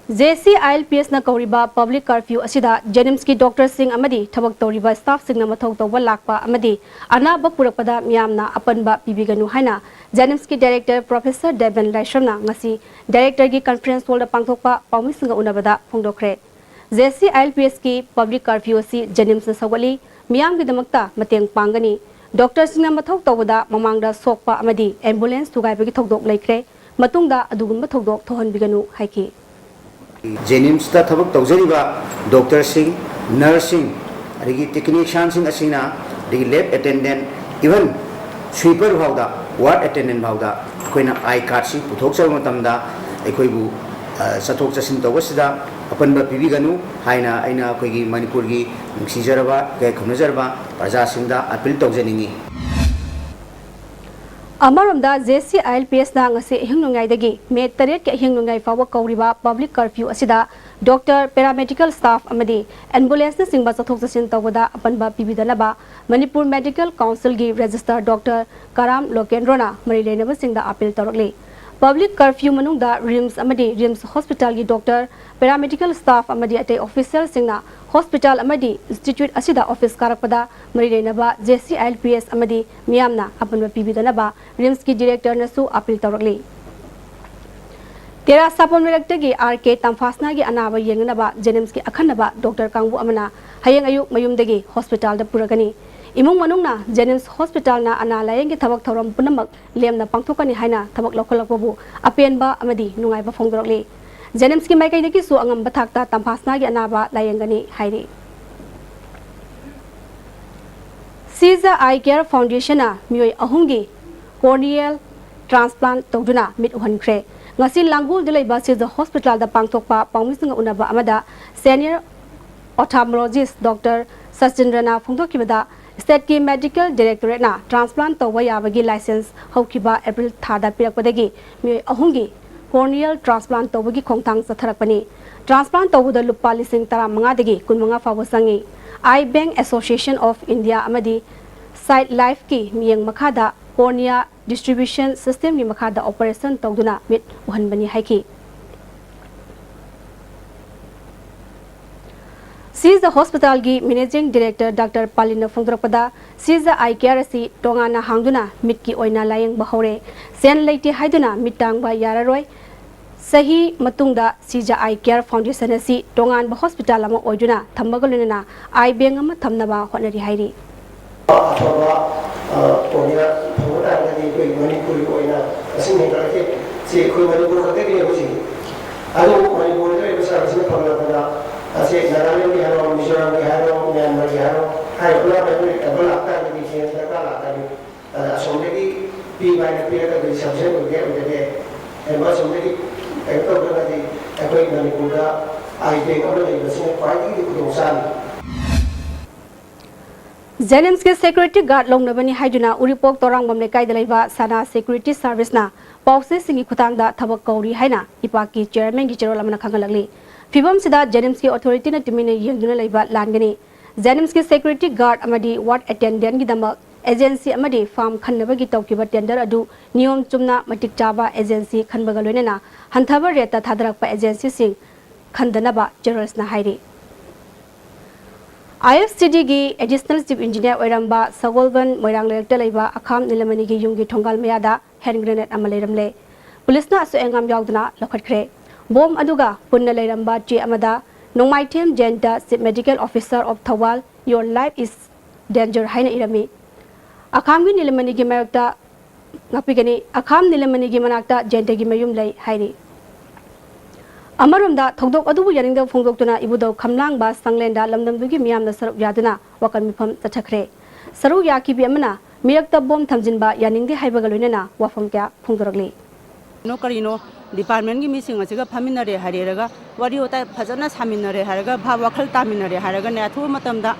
JCILPSꯅ ꯀꯧꯔꯤꯕ public curfew ꯑꯁꯤꯗ JNIMSꯀꯤ doctorꯁꯤꯡ ꯑꯃꯗꯤ ꯊꯕꯛ ꯇꯧꯔꯤꯕ staffꯁꯤꯡꯅ ꯃꯊꯧ ꯇꯧꯕ ꯂꯥꯛꯄ ꯑꯃꯗꯤ ꯑꯅꯥꯕ ꯄꯨꯔꯛꯄꯗ ꯃꯤꯌꯥꯝꯅ ꯑꯄꯟꯕ ꯄꯤꯕꯤꯒꯅꯨ ꯍꯥꯏꯅ JNIMSꯀꯤ director Professor ꯗꯦꯕꯦꯟ ꯂꯥꯏꯁ꯭ꯔꯝꯅ ꯉꯁꯤ directorꯒꯤ conference hallꯗ ꯄꯥꯡꯊꯣꯛꯄ ꯄꯥꯎꯃꯤꯁꯤꯡꯒ ꯎꯅꯕꯗ ꯐꯣꯡꯗꯣꯛꯈ꯭ꯔꯦ꯫ JCILPSꯀꯤ public curfew ꯑꯁꯤ JNIMSꯅ ꯁꯧꯒꯠꯂꯤ, ꯃꯤꯌꯥꯝꯒꯤꯗꯃꯛꯇ ꯃꯇꯦꯡ ꯄꯥꯡꯒꯅꯤ꯫ Doctorꯁꯤꯡꯅ ꯃꯊꯧ ꯇꯧꯕꯗ ꯃꯃꯥꯡꯗ ꯁꯣꯛꯄ ꯑꯃꯗꯤ ambulance ꯊꯨꯒꯥꯏꯕꯒꯤ ꯊꯧꯗꯣꯛ ꯂꯩꯈ꯭ꯔꯦ꯫ ꯃꯇꯨꯡꯗ ꯑꯗꯨꯒꯨꯝꯕ ꯊꯧꯗꯣꯛ ꯊꯣꯛꯍꯟꯕꯤꯒꯅꯨ ꯍꯥꯏꯈꯤ꯫ JNIMSꯇ ꯊꯕꯛ ꯇꯧꯖꯔꯤꯕ doctorꯁꯤꯡ, nurseꯁꯤꯡ, ꯑꯗꯒꯤ technicianꯁꯤꯡ ꯑꯁꯤꯅ, ꯑꯗꯒꯤ lab attendant, even sweeper ꯐꯥꯎꯗ, ward attendant ꯐꯥꯎꯗ ꯑꯩꯈꯣꯏꯅ I cardꯁꯤ ꯄꯨꯊꯣꯛꯆꯕ ꯃꯇꯝꯗ ꯑꯩꯈꯣꯏꯕꯨ, ꯑ, ꯆꯠꯊꯣꯛ ꯆꯠꯁꯤꯟ ꯇꯧꯕꯁꯤꯗ ꯑꯄꯟꯕ ꯄꯤꯕꯤꯒꯅꯨ ꯍꯥꯏꯅ ꯑꯩꯅ ꯑꯩꯈꯣꯏꯒꯤ ꯃꯅꯤꯄꯨꯔꯒꯤ ꯅꯨꯡꯁꯤꯖꯔꯕ, ꯏꯀꯥꯏ ꯈꯨꯝꯅꯖꯔꯕ ꯄ꯭ꯔꯖꯥꯁꯤꯡꯗ appeal ꯇꯧꯖꯅꯤꯡꯏ꯫ ꯑꯃꯔꯣꯝꯗ, JCILPSꯅ ꯉꯁꯤ ꯑꯍꯤꯡ ꯅꯣꯡꯌꯥꯏꯗꯒꯤ ꯃꯦ ꯇꯔꯦꯠꯀꯤ ꯑꯍꯤꯡ ꯅꯣꯡꯌꯥꯏ ꯐꯥꯎꯕ ꯀꯧꯔꯤꯕ public curfew ꯑꯁꯤꯗ doctor, paramedical staff ꯑꯃꯗꯤ ambulanceꯅꯆꯤꯡꯕ ꯆꯠꯊꯣꯛ ꯆꯠꯁꯤꯟ ꯇꯧꯕꯗ ꯑꯄꯟꯕ ꯄꯤꯕꯤꯗꯅꯕ ꯃꯅꯤꯄꯨꯔ Medical Councilꯒꯤ registrar doctor ꯀꯔꯥꯝ ꯂꯣꯀꯦꯟꯗ꯭ꯔꯣꯅ ꯃꯔꯤ ꯂꯩꯅꯕꯁꯤꯡꯗ appeal ꯇꯧꯔꯛꯂꯤ꯫ Public curfew ꯃꯅꯨꯡꯗ RIMS ꯑꯃꯗꯤ RIMS hospitalꯒꯤ doctor, paramedical staff ꯑꯃꯗꯤ ꯑꯇꯩ officialꯁꯤꯡꯅ hospital ꯑꯃꯗꯤ institute ꯑꯁꯤꯗ office ꯀꯥꯔꯛꯄꯗ ꯃꯔꯤ ꯂꯩꯅꯕ JCILPS ꯑꯃꯗꯤ ꯃꯤꯌꯥꯝꯅ ꯑꯄꯟꯕ ꯄꯤꯕꯤꯗꯅꯕ RIMSꯀꯤ directorꯅꯁꯨ appeal ꯇꯧꯔꯛꯂꯤ꯫ ꯇꯦꯔꯥ ꯁꯥꯄꯣꯟ ꯂꯩꯔꯛꯇꯒꯤ RK ꯇꯝꯐꯥꯁꯅꯥꯒꯤ ꯑꯅꯥꯕ ꯌꯦꯡꯅꯅꯕ JNIMSꯀꯤ ꯑꯈꯟꯅꯕ doctor ꯀꯥꯡꯕꯨ ꯑꯃꯅ ꯍꯌꯦꯡ ꯑꯌꯨꯛ ꯃꯌꯨꯝꯗꯒꯤ hospitalꯗ ꯄꯨꯔꯒꯅꯤ꯫ ꯏꯃꯨꯡ ꯃꯅꯨꯡꯅ JNIMS hospitalꯅ ꯑꯅꯥ ꯂꯥꯌꯦꯡꯒꯤ ꯊꯕꯛ ꯊꯧꯔꯝ ꯄꯨꯝꯅꯃꯛ ꯂꯦꯝꯅ ꯄꯥꯡꯊꯣꯛꯀꯅꯤ ꯍꯥꯏꯅ ꯊꯕꯛ ꯂꯧꯈꯠꯂꯛꯄꯕꯨ ꯑꯄꯦꯟꯕ ꯑꯃꯗꯤ ꯅꯨꯡꯉꯥꯏꯕ ꯐꯣꯡꯗꯣꯔꯛꯂꯤ꯫ JNIMSꯀꯤ ꯃꯥꯏꯀꯩꯗꯒꯤꯁꯨ ꯑꯉꯝꯕ ꯊꯥꯛꯇ ꯇꯝꯐꯥꯁꯅꯥꯒꯤ ꯑꯅꯥꯕ ꯂꯥꯌꯦꯡꯒꯅꯤ ꯍꯥꯏꯔꯤ꯫ ꯁꯤꯖ Eye Care Foundationꯅ ꯃꯤꯑꯣꯏ ꯑꯍꯨꯝꯒꯤ corneal transplant ꯇꯧꯗꯨꯅ ꯃꯤꯠ ꯎꯍꯟꯈ꯭ꯔꯦ꯫ ꯉꯁꯤ ꯂꯥꯡꯒꯣꯜꯗ ꯂꯩꯕ ꯁꯤꯖ hospitalꯗ ꯄꯥꯡꯊꯣꯛꯄ ꯄꯥꯎꯃꯤꯁꯤꯡꯒ ꯎꯅꯕ ꯑꯃꯗ senior ophthalmologist doctor ꯁꯆꯤꯟꯗ꯭ꯔꯅ ꯐꯣꯡꯗꯣꯛꯈꯤꯕꯗ, stateꯀꯤ medical directorateꯅ transplant ꯇꯧꯕ ꯌꯥꯕꯒꯤ license ꯍꯧꯈꯤꯕ April ꯊꯥꯗ ꯄꯤꯔꯛꯄꯗꯒꯤ ꯃꯤꯑꯣꯏ ꯑꯍꯨꯝꯒꯤ corneal transplant ꯇꯧꯕꯒꯤ ꯈꯣꯡꯊꯥꯡ ꯆꯠꯊꯔꯛꯄꯅꯤ꯫ Transplant ꯇꯧꯕꯗ ꯂꯨꯄꯥ ꯂꯤꯁꯤꯡ ꯇꯔꯥꯃꯉꯥꯗꯒꯤ ꯀꯨꯟꯃꯉꯥ ꯐꯥꯎꯕ ꯆꯪꯏ꯫ Eye Bank Association of India ꯑꯃꯗꯤ Sight Lifeꯀꯤ ꯃꯤꯠꯌꯦꯡ ꯃꯈꯥꯗ cornea distribution systemꯒꯤ ꯃꯈꯥꯗ operation ꯇꯧꯗꯨꯅ ꯃꯤꯠ ꯎꯍꯟꯕꯅꯤ ꯍꯥꯏꯈꯤ꯫ ꯁꯤꯖ ꯍꯣꯁꯄꯤꯇꯥꯜꯒꯤ ꯃꯦꯅꯦꯖꯤꯡ ꯗꯤꯔꯦꯛꯇꯔ ꯗꯥꯛꯇꯔ ꯄꯥꯂꯤꯟꯅ ꯐꯣꯡꯗꯣꯔꯛꯄꯗ, ꯁꯤꯖ ꯑꯥꯏ ꯀꯤꯌꯔ ꯑꯁꯤ ꯇꯣꯉꯥꯟꯅ ꯍꯥꯡꯗꯨꯅ ꯃꯤꯠꯀꯤ ꯑꯣꯏꯅ ꯂꯥꯌꯦꯡꯕ ꯍꯧꯔꯦ꯫ ꯁꯦꯟ ꯂꯩꯇꯦ ꯍꯥꯏꯗꯨꯅ ꯃꯤꯠ ꯇꯥꯡꯕ ꯌꯥꯔꯔꯣꯏ꯫ ꯆꯍꯤ ꯃꯇꯨꯡꯗ ꯁꯤꯖ ꯑꯥꯏ ꯀꯤꯌꯔ ꯐꯥꯎꯟꯗꯦꯁꯟ ꯑꯁꯤ ꯇꯣꯉꯥꯟꯕ ꯍꯣꯁꯄꯤꯇꯥꯜ ꯑꯃ ꯑꯣꯏꯗꯨꯅ ꯊꯝꯕꯒ ꯂꯣꯏꯅꯅ ꯑꯥꯏ ꯕꯦꯡ ꯑꯃ ꯊꯝꯅꯕ ꯍꯣꯠꯅꯔꯤ ꯍꯥꯏꯔꯤ꯫ ꯑꯐꯕ, ꯑ, ꯑꯣꯏꯅ ꯐꯪꯕ ꯇꯥꯔꯒꯗꯤ ꯑꯩꯈꯣꯏ ꯃꯅꯤꯄꯨꯔꯒꯤ ꯑꯣꯏꯅ ꯃꯁꯤꯡ ꯍꯦꯟꯒꯠꯂꯛꯀꯦ꯫ ꯁꯤ ꯑꯩꯈꯣꯏ ꯃꯅꯤꯄꯨꯔ ꯈꯛꯇꯒꯤꯅꯦꯕ ꯁꯤ꯫ ꯑꯗꯨꯕꯨ ꯃꯅꯤꯄꯨꯔꯗ ꯂꯩꯔꯤꯕ ꯁꯥꯔꯕꯤꯁꯅ ꯐꯪꯂꯛꯄꯗ ꯑꯁꯤ ꯅꯥꯒꯥꯂꯦꯟꯒꯤ ꯍꯥꯏꯔꯣ, ꯃꯤꯖꯣꯔꯥꯝꯒꯤ ꯍꯥꯏꯔꯣ, ꯃ꯭ꯌꯥꯟꯃꯥꯔꯒꯤ ꯍꯥꯏꯔꯣ, ꯍꯥꯏꯔꯤꯕ ꯄꯨꯝꯅꯃꯛ ꯑꯩꯈꯣꯏ ꯑꯦꯕꯜ ꯂꯥꯛꯇꯥꯔꯒꯗꯤ ꯁꯦꯟ ꯗꯔꯀꯥꯔ ꯂꯥꯛꯀꯅꯤ꯫ ꯑꯗ ꯑꯁꯣꯝꯗꯒꯤ ꯄꯤꯕ ꯍꯥꯏꯅ ꯄꯤꯔꯒꯗꯤ ꯁꯐꯤꯁꯦꯟ ꯑꯣꯏꯒꯦ ꯑꯣꯏꯗꯒꯦ, ꯑꯗꯨꯒ ꯑꯁꯣꯝꯗꯒꯤ ꯀꯩꯅꯣ ꯇꯧꯗ꯭ꯔꯒꯗꯤ ꯑꯩꯈꯣꯏ ꯃꯅꯤꯄꯨꯔꯗ ꯑꯥꯏ ꯕꯦꯡ ꯑꯃ ꯂꯩꯕꯁꯤꯅ ꯈ꯭ꯋꯥꯏꯗꯒꯤ ꯈꯨꯗꯣꯡ ꯆꯥꯅꯤ꯫ ꯖꯦꯅꯤꯝꯁꯀꯤ ꯁꯦꯀ꯭ꯌꯨꯔꯤꯇꯤ ꯒꯥꯔꯗ ꯂꯧꯅꯕꯅꯤ ꯍꯥꯏꯗꯨꯅ ꯎꯔꯤꯄꯣꯛ ꯇꯣꯔꯥꯡꯕꯝ ꯂꯩꯀꯥꯏꯗ ꯂꯩꯕ ꯁꯅꯥ ꯁꯦꯀ꯭ꯌꯨꯔꯤꯇꯤ ꯁꯥꯔꯚꯤꯁꯅ ꯄꯥꯎꯆꯦꯁꯤꯡꯒꯤ ꯈꯨꯠꯊꯥꯡꯗ ꯊꯕꯛ ꯀꯧꯔꯤ ꯍꯥꯏꯅ ꯏꯄꯥꯛꯀꯤ ꯆꯤꯌꯔꯃꯦꯟꯒꯤ ꯆꯦꯔꯣꯜ ꯑꯃꯅ ꯈꯪꯍꯜꯂꯛꯂꯤ꯫ ꯐꯤꯕꯝꯁꯤꯗ ꯖꯦꯅꯤꯝꯁꯀꯤ ꯑꯣꯊꯣꯔꯤꯇꯤꯅ ꯇꯨꯃꯤꯟꯅ ꯌꯦꯡꯗꯨꯅ ꯂꯩꯕ ꯂꯥꯟꯒꯅꯤ꯫ ꯖꯦꯅꯤꯝꯁꯀꯤ ꯁꯦꯀ꯭ꯌꯨꯔꯤꯇꯤ ꯒꯥꯔꯗ ꯑꯃꯗꯤ ꯋꯥꯔꯗ ꯑꯦꯇꯦꯟꯗꯦꯟꯒꯤꯗꯃꯛ ꯑꯦꯖꯦꯟꯁꯤ ꯑꯃꯗꯤ ꯐꯥꯝ ꯈꯟꯅꯕꯒꯤ ꯇꯧꯈꯤꯕ ꯇꯦꯟꯗꯔ ꯑꯗꯨ ꯅꯤꯌꯣꯝ ꯆꯨꯝꯅ ꯃꯇꯤꯛ ꯆꯥꯕ ꯑꯦꯖꯦꯟꯁꯤ ꯈꯟꯕꯒ ꯂꯣꯏꯅꯅ ꯍꯟꯊꯕ ꯔꯦꯠꯇ ꯊꯥꯗꯔꯛꯄ ꯑꯦꯖꯦꯟꯁꯤꯁꯤꯡ ꯈꯟꯗꯅꯕ ꯆꯦꯔꯣꯜꯁꯅ ꯍꯥꯏꯔꯤ꯫ ꯑꯥꯏ F C ꯗꯤꯒꯤ additional chief engineer ꯑꯣꯏꯔꯝꯕ ꯁꯒꯣꯜꯕꯟ ꯃꯣꯏꯔꯥꯡ ꯂꯩꯔꯛꯇ ꯂꯩꯕ ꯑꯈꯥꯝ ꯅꯤꯂꯃꯅꯤꯒꯤ ꯌꯨꯝꯒꯤ ꯊꯣꯡꯒꯥꯜ ꯃꯌꯥꯗ ꯍꯦꯟ ꯒ꯭ꯔꯦꯅꯦꯗ ꯑꯃ ꯂꯩꯔꯝꯂꯦ꯫ ꯄꯨꯂꯤꯁꯅ ꯑꯁꯣꯏ ꯑꯉꯥꯝ ꯌꯥꯎꯗꯅ ꯂꯧꯈꯠꯈ꯭ꯔꯦ꯫ ꯕꯣꯝ ꯑꯗꯨꯒ ꯄꯨꯟꯅ ꯂꯩꯔꯝꯕ ꯆꯦ ꯑꯃꯗ Nongmaithem Jayanta chief medical officer of Thoubal, your life is danger ꯍꯥꯏꯅ ꯏꯔꯝꯃꯤ꯫ ꯑꯈꯥꯝꯒꯤ ꯅꯤꯂꯃꯅꯤꯒꯤ ꯃꯥꯌꯣꯛꯇ ꯉꯥꯛꯄꯤꯒꯅꯤ꯫ ꯑꯈꯥꯝ ꯅꯤꯂꯃꯅꯤꯒꯤ ꯃꯅꯥꯛꯇ ꯖꯌꯟꯇꯒꯤ ꯃꯌꯨꯝ ꯂꯩ ꯍꯥꯏꯔꯤ꯫ ꯑꯃꯔꯣꯝꯗ ꯊꯧꯗꯣꯛ ꯑꯗꯨꯕꯨ ꯌꯥꯅꯤꯡꯗꯕ ꯐꯣꯡꯗꯣꯛꯇꯨꯅ ꯏꯕꯨꯙꯧ ꯈꯝꯂꯥꯡꯕ ꯁꯪꯂꯦꯟꯗ ꯂꯝꯗꯝꯗꯨꯒꯤ ꯃꯤꯌꯥꯝꯅ ꯁꯔꯨꯛ ꯌꯥꯗꯨꯅ ꯋꯥꯀꯠ ꯃꯤꯐꯝ ꯆꯠꯊꯈ꯭ꯔꯦ꯫ ꯁꯔꯨꯛ ꯌꯥꯈꯤꯕꯤ ꯑꯃꯅ ꯃꯤꯔꯛꯇ ꯕꯣꯝ ꯊꯝꯖꯤꯟꯕ ꯌꯥꯅꯤꯡꯗꯦ ꯍꯥꯏꯕꯒ ꯂꯣꯏꯅꯅ ꯋꯥꯐꯝ ꯀꯌꯥ ꯐꯣꯡꯗꯣꯔꯛꯂꯤ꯫ ꯀꯔꯤꯅꯣ, ꯀꯔꯤꯅꯣ, ꯗꯤꯄꯥꯔꯠꯃꯦꯟꯒꯤ ꯃꯤꯁꯤꯡ ꯑꯁꯤꯒ ꯐꯝꯃꯤꯟꯅꯔꯦ ꯍꯥꯏꯔꯦꯔꯒ, ꯋꯥꯔꯤ ꯋꯥꯇꯥꯏ ꯐꯖꯅ ꯁꯥꯃꯤꯟꯅꯔꯦ ꯍꯥꯏꯔꯒ, ꯚꯥꯕ ꯋꯥꯈꯜ ꯇꯥꯃꯤꯟꯅꯔꯦ ꯍꯥꯏꯔꯒꯅꯦ, ꯑꯊꯨꯕ ꯃꯇꯝꯗ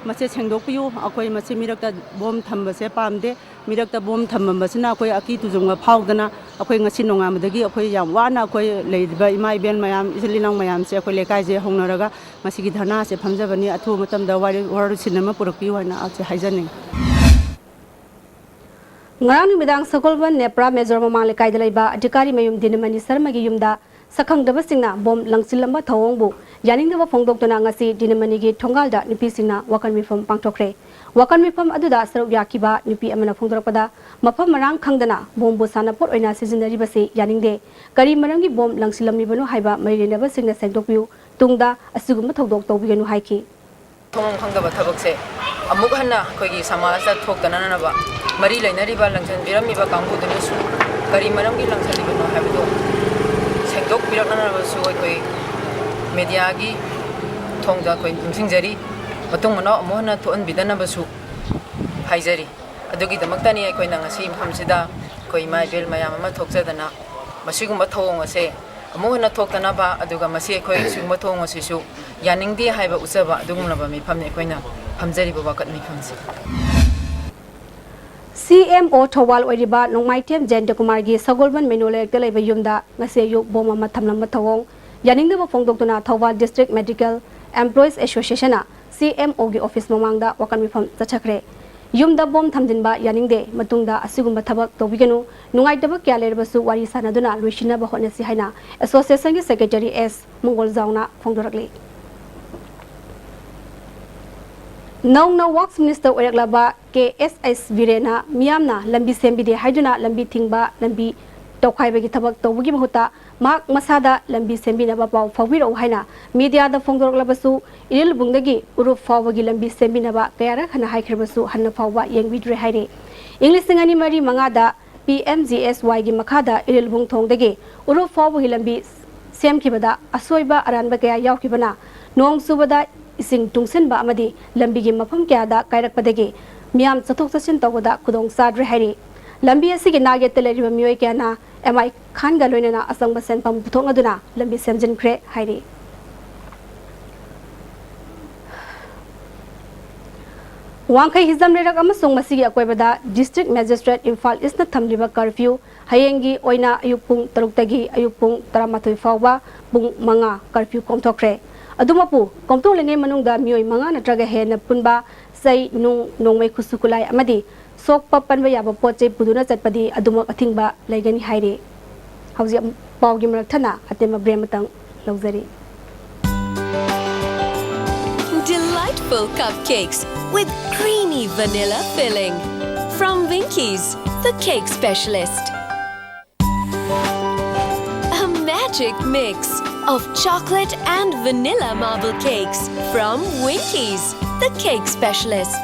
ꯃꯁꯦ ꯁꯦꯡꯗꯣꯛꯄꯤꯌꯨ꯫ ꯑꯩꯈꯣꯏ ꯃꯁꯤ ꯃꯤꯔꯛꯇ ꯕꯣꯝ ꯊꯝꯕꯁꯦ ꯄꯥꯝꯗꯦ꯫ ꯃꯤꯔꯛꯇ ꯕꯣꯝ ꯊꯝꯃꯝꯕꯁꯤꯅ ꯑꯩꯈꯣꯏ ꯑꯀꯤ ꯇꯨꯖꯨꯡꯕ ꯐꯥꯎꯗꯅ ꯑꯩꯈꯣꯏ ꯉꯁꯤ ꯅꯣꯡꯉꯥꯟꯕꯗꯒꯤ ꯑꯩꯈꯣꯏ ꯌꯥꯝ ꯋꯥꯅ ꯑꯩꯈꯣꯏ ꯂꯩꯔꯤꯕ ꯏꯃꯥ ꯏꯕꯦꯟ ꯃꯌꯥꯝ, ꯏꯆꯤꯜ ꯏꯅꯥꯎ ꯃꯌꯥꯝꯁꯦ ꯑꯩꯈꯣꯏ ꯂꯩꯀꯥꯏꯁꯦ ꯍꯧꯅꯔꯒ ꯉꯁꯤꯒꯤ ꯙꯔꯅꯥꯁꯦ ꯐꯝꯖꯕꯅꯤ꯫ ꯑꯊꯨꯕ ꯃꯇꯝꯗ ꯋꯥꯔꯤ, ꯋꯥꯔꯣꯏꯁꯤꯟ ꯑꯃ ꯄꯨꯔꯛꯄꯤꯌꯨ ꯍꯥꯏꯅ ꯑꯩꯁꯦ ꯍꯥꯏꯖꯅꯤꯡꯉꯤ꯫ ꯉꯔꯥꯡ ꯅꯨꯃꯤꯗꯥꯡ ꯁꯒꯣꯜꯕꯟ ꯅꯦꯄ꯭ꯔꯥ ꯃꯦꯖꯣꯔ ꯃꯃꯥꯡ ꯂꯩꯀꯥꯏꯗ ꯂꯩꯕ ꯑꯙꯤꯀꯥꯔꯤ ꯃꯌꯨꯝ ꯗꯤꯅꯃꯅꯤ ꯁꯔꯃꯒꯤ ꯌꯨꯝꯗ ꯁꯛꯈꯪꯗꯕꯁꯤꯡꯅ ꯕꯣꯝ ꯂꯪꯁꯤꯜꯂꯝꯕ ꯊꯧꯑꯣꯡꯕꯨ ꯌꯥꯅꯤꯡꯗꯕ ꯐꯣꯡꯗꯣꯛꯇꯨꯅ ꯉꯁꯤ ꯗꯤꯅꯃꯅꯤꯒꯤ ꯊꯣꯡꯒꯥꯜꯗ ꯅꯨꯄꯤꯁꯤꯡꯅ ꯋꯥꯀꯟ ꯃꯤꯐꯝ ꯄꯥꯡꯊꯣꯛꯈ꯭ꯔꯦ꯫ ꯋꯥꯀꯟ ꯃꯤꯐꯝ ꯑꯗꯨꯗ ꯁꯔꯨꯛ ꯌꯥꯈꯤꯕ ꯅꯨꯄꯤ ꯑꯃꯅ ꯐꯣꯡꯗꯣꯔꯛꯄꯗ, ꯃꯐꯝ ꯃꯔꯥꯡ ꯈꯪꯗꯅ ꯕꯣꯝꯕꯨ ꯁꯥꯟꯅꯄꯣꯠ ꯑꯣꯏꯅ ꯁꯤꯖꯤꯟꯅꯔꯤꯕꯁꯤ ꯌꯥꯅꯤꯡꯗꯦ꯫ ꯀꯔꯤ ꯃꯔꯝꯒꯤ ꯕꯣꯝ ꯂꯪꯁꯤꯜꯂꯝꯂꯤꯕꯅꯣ ꯍꯥꯏꯕ ꯃꯔꯤ ꯂꯩꯅꯕꯁꯤꯡꯅ ꯁꯦꯡꯗꯣꯛꯄꯤꯌꯨ꯫ ꯇꯨꯡꯗ ꯑꯁꯤꯒꯨꯝꯕ ꯊꯧꯗꯣꯛ ꯇꯧꯕꯤꯒꯅꯨ ꯍꯥꯏꯈꯤ꯫ ꯊꯣꯡ ꯈꯪꯗꯕ ꯊꯕꯛꯁꯦ ꯑꯃꯨꯛ ꯍꯟꯅ ꯑꯩꯈꯣꯏꯒꯤ ꯁꯃꯥꯖꯇ ꯊꯣꯛꯇꯅꯅꯕ ꯃꯔꯤ ꯂꯩꯅꯔꯤꯕ ꯂꯪꯁꯤꯟꯕꯤꯔꯝꯃꯤꯕ ꯀꯥꯡꯕꯨꯗꯨꯅꯁꯨ ꯀꯔꯤ ꯃꯔꯝꯒꯤ ꯂꯪꯁꯤꯜꯂꯤꯕꯅꯣ ꯍꯥꯏꯕꯗꯨ ꯁꯦꯡꯗꯣꯛꯄꯤꯔꯛꯅꯅꯕꯁꯨ ꯑꯩꯈꯣꯏ ꯃꯦꯗꯤꯌꯥꯒꯤ ꯊꯣꯡꯗ ꯑꯩꯈꯣꯏ ꯅꯤꯡꯁꯤꯡꯖꯔꯤ꯫ ꯃꯇꯨꯡ ꯃꯅꯥꯎ ꯑꯃꯨꯛ ꯍꯟꯅ ꯊꯣꯛꯍꯟꯕꯤꯗꯅꯕꯁꯨ ꯍꯥꯏꯖꯔꯤ꯫ ꯑꯗꯨꯒꯤꯗꯃꯛꯇꯅꯤ ꯑꯩꯈꯣꯏꯅ ꯉꯁꯤ ꯃꯐꯝꯁꯤꯗ ꯑꯩꯈꯣꯏ ꯏꯃꯥ ꯏꯕꯦꯜ ꯃꯌꯥꯝ ꯑꯃ ꯊꯣꯛꯆꯗꯅ ꯃꯁꯤꯒꯨꯝꯕ ꯊꯧꯑꯣꯡ ꯑꯁꯦ ꯑꯃꯨꯛ ꯍꯟꯅ ꯊꯣꯛꯇꯅꯕ, ꯑꯗꯨꯒ ꯃꯁꯤ ꯑꯩꯈꯣꯏ ꯁꯤꯒꯨꯝꯕ ꯊꯧꯑꯣꯡ ꯑꯁꯤꯁꯨ ꯌꯥꯅꯤꯡꯗꯦ ꯍꯥꯏꯕ ꯎꯠꯆꯕ ꯑꯗꯨꯒꯨꯝꯂꯕ ꯃꯤꯐꯝꯅꯤ ꯑꯩꯈꯣꯏꯅ ꯐꯝꯖꯔꯤꯕ ꯋꯥꯀꯠ ꯃꯤꯐꯝꯁꯦ꯫ ꯁꯤ ꯑꯦꯝ ꯑꯣ ꯊꯧꯕꯥꯜ ꯑꯣꯏꯔꯤꯕ ꯅꯣꯡꯃꯥꯏꯊꯦꯝ ꯖꯌꯟꯇꯀꯨꯃꯥꯔꯒꯤ ꯁꯒꯣꯜꯕꯟ ꯃꯩꯅꯣ ꯂꯩꯔꯛꯇ ꯂꯩꯕ ꯌꯨꯝꯗ ꯉꯁꯤ ꯑꯌꯨꯛ ꯕꯣꯝ ꯑꯃ ꯊꯝꯂꯝꯕ ꯊꯧꯑꯣꯡ ꯌꯥꯅꯤꯡꯗꯕ ꯐꯣꯡꯗꯣꯛꯇꯨꯅ ꯊꯧꯕꯥꯜ ꯗꯤꯁꯇ꯭ꯔꯤꯛ ꯃꯦꯗꯤꯀꯦꯜ ꯑꯦꯝꯄ꯭ꯂꯣꯌꯤꯁ ꯑꯦꯁꯣꯁꯤꯌꯦꯁꯟꯅ ꯁꯤ ꯑꯦꯝ ꯑꯣꯒꯤ ꯑꯣꯐꯤꯁ ꯃꯃꯥꯡꯗ ꯋꯥꯀꯠ ꯃꯤꯐꯝ ꯆꯠꯊꯈ꯭ꯔꯦ꯫ ꯌꯨꯝꯗ ꯕꯣꯝ ꯊꯝꯖꯤꯟꯕ ꯌꯥꯅꯤꯡꯗꯦ, ꯃꯇꯨꯡꯗ ꯑꯁꯤꯒꯨꯝꯕ ꯊꯕꯛ ꯇꯧꯕꯤꯒꯅꯨ, ꯅꯨꯡꯉꯥꯏꯇꯕ ꯀꯌꯥ ꯂꯩꯔꯕꯁꯨ ꯋꯥꯔꯤ ꯁꯥꯟꯅꯗꯨꯅ ꯂꯣꯏꯁꯤꯟꯅꯕ ꯍꯣꯠꯅꯁꯤ ꯍꯥꯏꯅ ꯑꯦꯁꯣꯁꯤꯌꯦꯁꯟꯒꯤ ꯁꯦꯀ꯭ꯔꯦꯇꯔꯤ ꯑꯦꯁ ꯃꯪꯒꯣꯜꯖꯥꯎꯅ ꯐꯣꯡꯗꯣꯔꯛꯂꯤ꯫ ꯅꯧꯅ ꯋꯥꯔꯛꯁ ꯃꯤꯅꯤꯁꯇꯔ ꯑꯣꯏꯔꯛꯂꯕ ꯀꯦ ꯑꯦꯁ ꯑꯦꯁ ꯕꯤꯔꯦꯟꯅ ꯃꯤꯌꯥꯝꯅ ꯂꯝꯕꯤ ꯁꯦꯝꯕꯤꯗꯦ ꯍꯥꯏꯗꯨꯅ ꯂꯝꯕꯤ ꯊꯤꯡꯕ, ꯂꯝꯕꯤ ꯇꯧꯈꯥꯏꯕꯒꯤ ꯊꯕꯛ ꯇꯧꯕꯒꯤ ꯃꯍꯨꯠꯇ ꯃꯍꯥꯛ ꯃꯁꯥꯗ ꯂꯝꯕꯤ ꯁꯦꯝꯕꯤꯅꯕ ꯄꯥꯎ ꯐꯥꯎꯕꯤꯔꯛꯎ ꯍꯥꯏꯅ ꯃꯤꯗꯤꯌꯥꯗ ꯐꯣꯡꯗꯣꯔꯛꯂꯕꯁꯨ, ꯏꯔꯤꯜꯕꯨꯡꯗꯒꯤ ꯎꯔꯨꯞ ꯐꯥꯎꯕꯒꯤ ꯂꯝꯕꯤ ꯁꯦꯝꯕꯤꯅꯕ ꯀꯌꯥꯔꯛ ꯍꯟꯅ ꯍꯥꯏꯈ꯭ꯔꯕꯁꯨ ꯍꯟꯅ ꯐꯥꯎꯕ ꯌꯦꯡꯕꯤꯗ꯭ꯔꯦ ꯍꯥꯏꯔꯤ꯫ ꯏꯪ ꯂꯤꯁꯤꯡ ꯑꯅꯤ ꯃꯔꯤ ꯃꯉꯥꯗ ꯄꯤ ꯑꯦꯝ ꯖꯤ ꯑꯦꯁ ꯋꯥꯏꯒꯤ ꯃꯈꯥꯗ ꯏꯔꯤꯜꯕꯨꯡ ꯊꯣꯡꯗꯒꯤ ꯎꯔꯨꯞ ꯐꯥꯎꯕꯒꯤ ꯂꯝꯕꯤ ꯁꯦꯝꯈꯤꯕꯗ ꯑꯁꯣꯏꯕ ꯑꯔꯥꯟꯕ ꯀꯌꯥ ꯌꯥꯎꯈꯤꯕꯅ ꯅꯣꯡ ꯆꯨꯕꯗ ꯏꯁꯤꯡ ꯇꯨꯡꯁꯤꯟꯕ ꯑꯃꯗꯤ ꯂꯝꯕꯤꯒꯤ ꯃꯐꯝ ꯀꯌꯥꯗ ꯀꯥꯏꯔꯛꯄꯗꯒꯤ ꯃꯤꯌꯥꯝ ꯆꯠꯊꯣꯛ ꯆꯠꯁꯤꯟ ꯇꯧꯕꯗ ꯈꯨꯗꯣꯡ ꯆꯥꯗ꯭ꯔꯦ ꯍꯥꯏꯔꯤ꯫ ꯂꯝꯕꯤ ꯑꯁꯤꯒꯤ ꯅꯥꯛꯌꯦꯠꯇ ꯂꯩꯔꯤꯕ ꯃꯤꯑꯣꯏ ꯀꯌꯥꯅ ꯑꯦꯝ ꯑꯥꯏ ꯈꯥꯟꯒ ꯂꯣꯏꯅꯅ ꯑꯆꯪꯕ ꯁꯦꯟꯐꯝ ꯄꯨꯊꯣꯛꯅꯗꯨꯅ ꯂꯝꯕꯤ ꯁꯦꯝꯖꯤꯟꯈ꯭ꯔꯦ ꯍꯥꯏꯔꯤ꯫ ꯋꯥꯡꯈꯩ ꯍꯤꯖꯝ ꯂꯩꯔꯛ ꯑꯃꯁꯨꯡ ꯃꯁꯤꯒꯤ ꯑꯀꯣꯏꯕꯗ ꯗꯤꯁꯇ꯭ꯔꯤꯛ ꯃꯦꯖꯤꯁꯇ꯭ꯔꯦꯠ ꯏꯝꯐꯥꯜ ꯏꯁꯅ ꯊꯝꯂꯤꯕ ꯀꯔꯐ꯭ꯌꯨ ꯍꯌꯦꯡꯒꯤ ꯑꯣꯏꯅ ꯑꯌꯨꯛ ꯄꯨꯡ ꯇꯔꯨꯛꯇꯒꯤ ꯑꯌꯨꯛ ꯄꯨꯡ ꯇꯔꯥꯃꯥꯊꯣꯏ ꯐꯥꯎꯕ ꯄꯨꯡ ꯃꯉꯥ ꯀꯔꯐ꯭ꯌꯨ ꯀꯣꯝꯊꯣꯛꯈ꯭ꯔꯦ꯫ ꯑꯗꯨꯃꯛꯄꯨ, ꯀꯣꯝꯊꯣꯛꯂꯤꯉꯩ ꯃꯅꯨꯡꯗ ꯃꯤꯑꯣꯏ ꯃꯉꯥ ꯅꯠꯇ꯭ꯔꯒ ꯍꯦꯟꯅ ꯄꯨꯟꯕ ꯆꯩ, ꯅꯨꯡ, ꯅꯣꯡꯃꯩ, ꯈꯨꯠꯁꯨ ꯈꯨꯠꯂꯥꯏ ꯑꯃꯗꯤ ꯁꯣꯛꯄ ꯄꯟꯕ ꯌꯥꯕ ꯄꯣꯠ ꯆꯩ ꯄꯨꯗꯨꯅ ꯆꯠꯄꯗꯤ ꯑꯗꯨꯃꯛ ꯑꯊꯤꯡꯕ ꯂꯩꯒꯅꯤ ꯍꯥꯏꯔꯤ꯫ ꯍꯧꯖꯤꯛ ꯑꯃꯨꯛ ꯄꯥꯎꯒꯤ ꯃꯔꯛ ꯊꯠꯅ ꯑꯇꯦꯟꯕ break ꯑꯃꯇꯪ ꯂꯧꯖꯔꯤ꯫ Delightful cupcakes with creamy vanilla filling. From Winkies, the cake specialist. A magic mix of chocolate and vanilla marble cakes from Winkies, the cake specialist.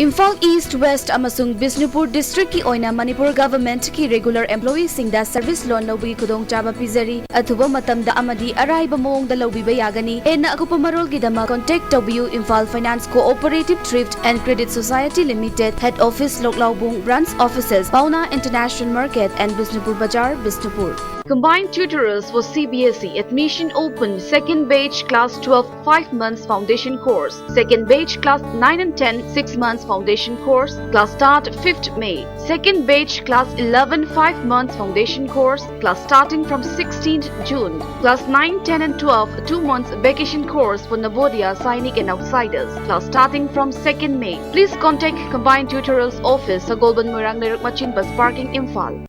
Imphal east, West ꯑꯃꯁꯨꯡ ꯕꯤꯁꯅꯨꯄꯨꯔ ꯗꯤꯁꯇ꯭ꯔꯤꯛꯀꯤ ꯑꯣꯏꯅ ꯃꯅꯤꯄꯨꯔ ꯒꯚꯔꯟꯃꯦꯟꯠꯀꯤ ꯔꯤꯒꯨꯂꯔ ꯑꯦꯝꯄ꯭ꯂꯣꯌꯤꯁꯤꯡꯗ ꯁꯔꯚꯤꯁ ꯂꯣꯟ ꯂꯧꯕꯒꯤ ꯈꯨꯗꯣꯡꯆꯥꯕ ꯄꯤꯖꯔꯤ꯫ ꯑꯊꯨꯕ ꯃꯇꯝꯗ ꯑꯃꯗꯤ ꯑꯔꯥꯏꯕ ꯃꯑꯣꯡꯗ ꯂꯧꯕꯤꯕ ꯌꯥꯒꯅꯤ꯫ ꯍꯦꯟꯅ ꯑꯀꯨꯞꯄ ꯃꯔꯣꯜꯒꯤꯗꯃꯛ contact ꯇꯧꯕꯤꯌꯨ, Imphal Finance Cooperative Thrift and Credit Society Limited, Head Office, ꯂꯣꯛꯂꯥꯎꯕꯨꯡ, Branch Offices, Paona International Market and Bishnupur Bazar, Bishnupur. Combined tutorials for C B S E. Admission open. Second batch class twelve, five months foundation course. Second batch class nine and ten, six months foundation course. Class start fifth May. Second batch class eleven, five months foundation course. Class starting from sixteenth June. Class nine, ten and twelve, two months vacation course for Navodaya, Sainik and outsiders. Class starting from second May. Please contact Combined Tutorials Office, Sagolband Moirang, Lerak Machin Bus Parking, Imphal.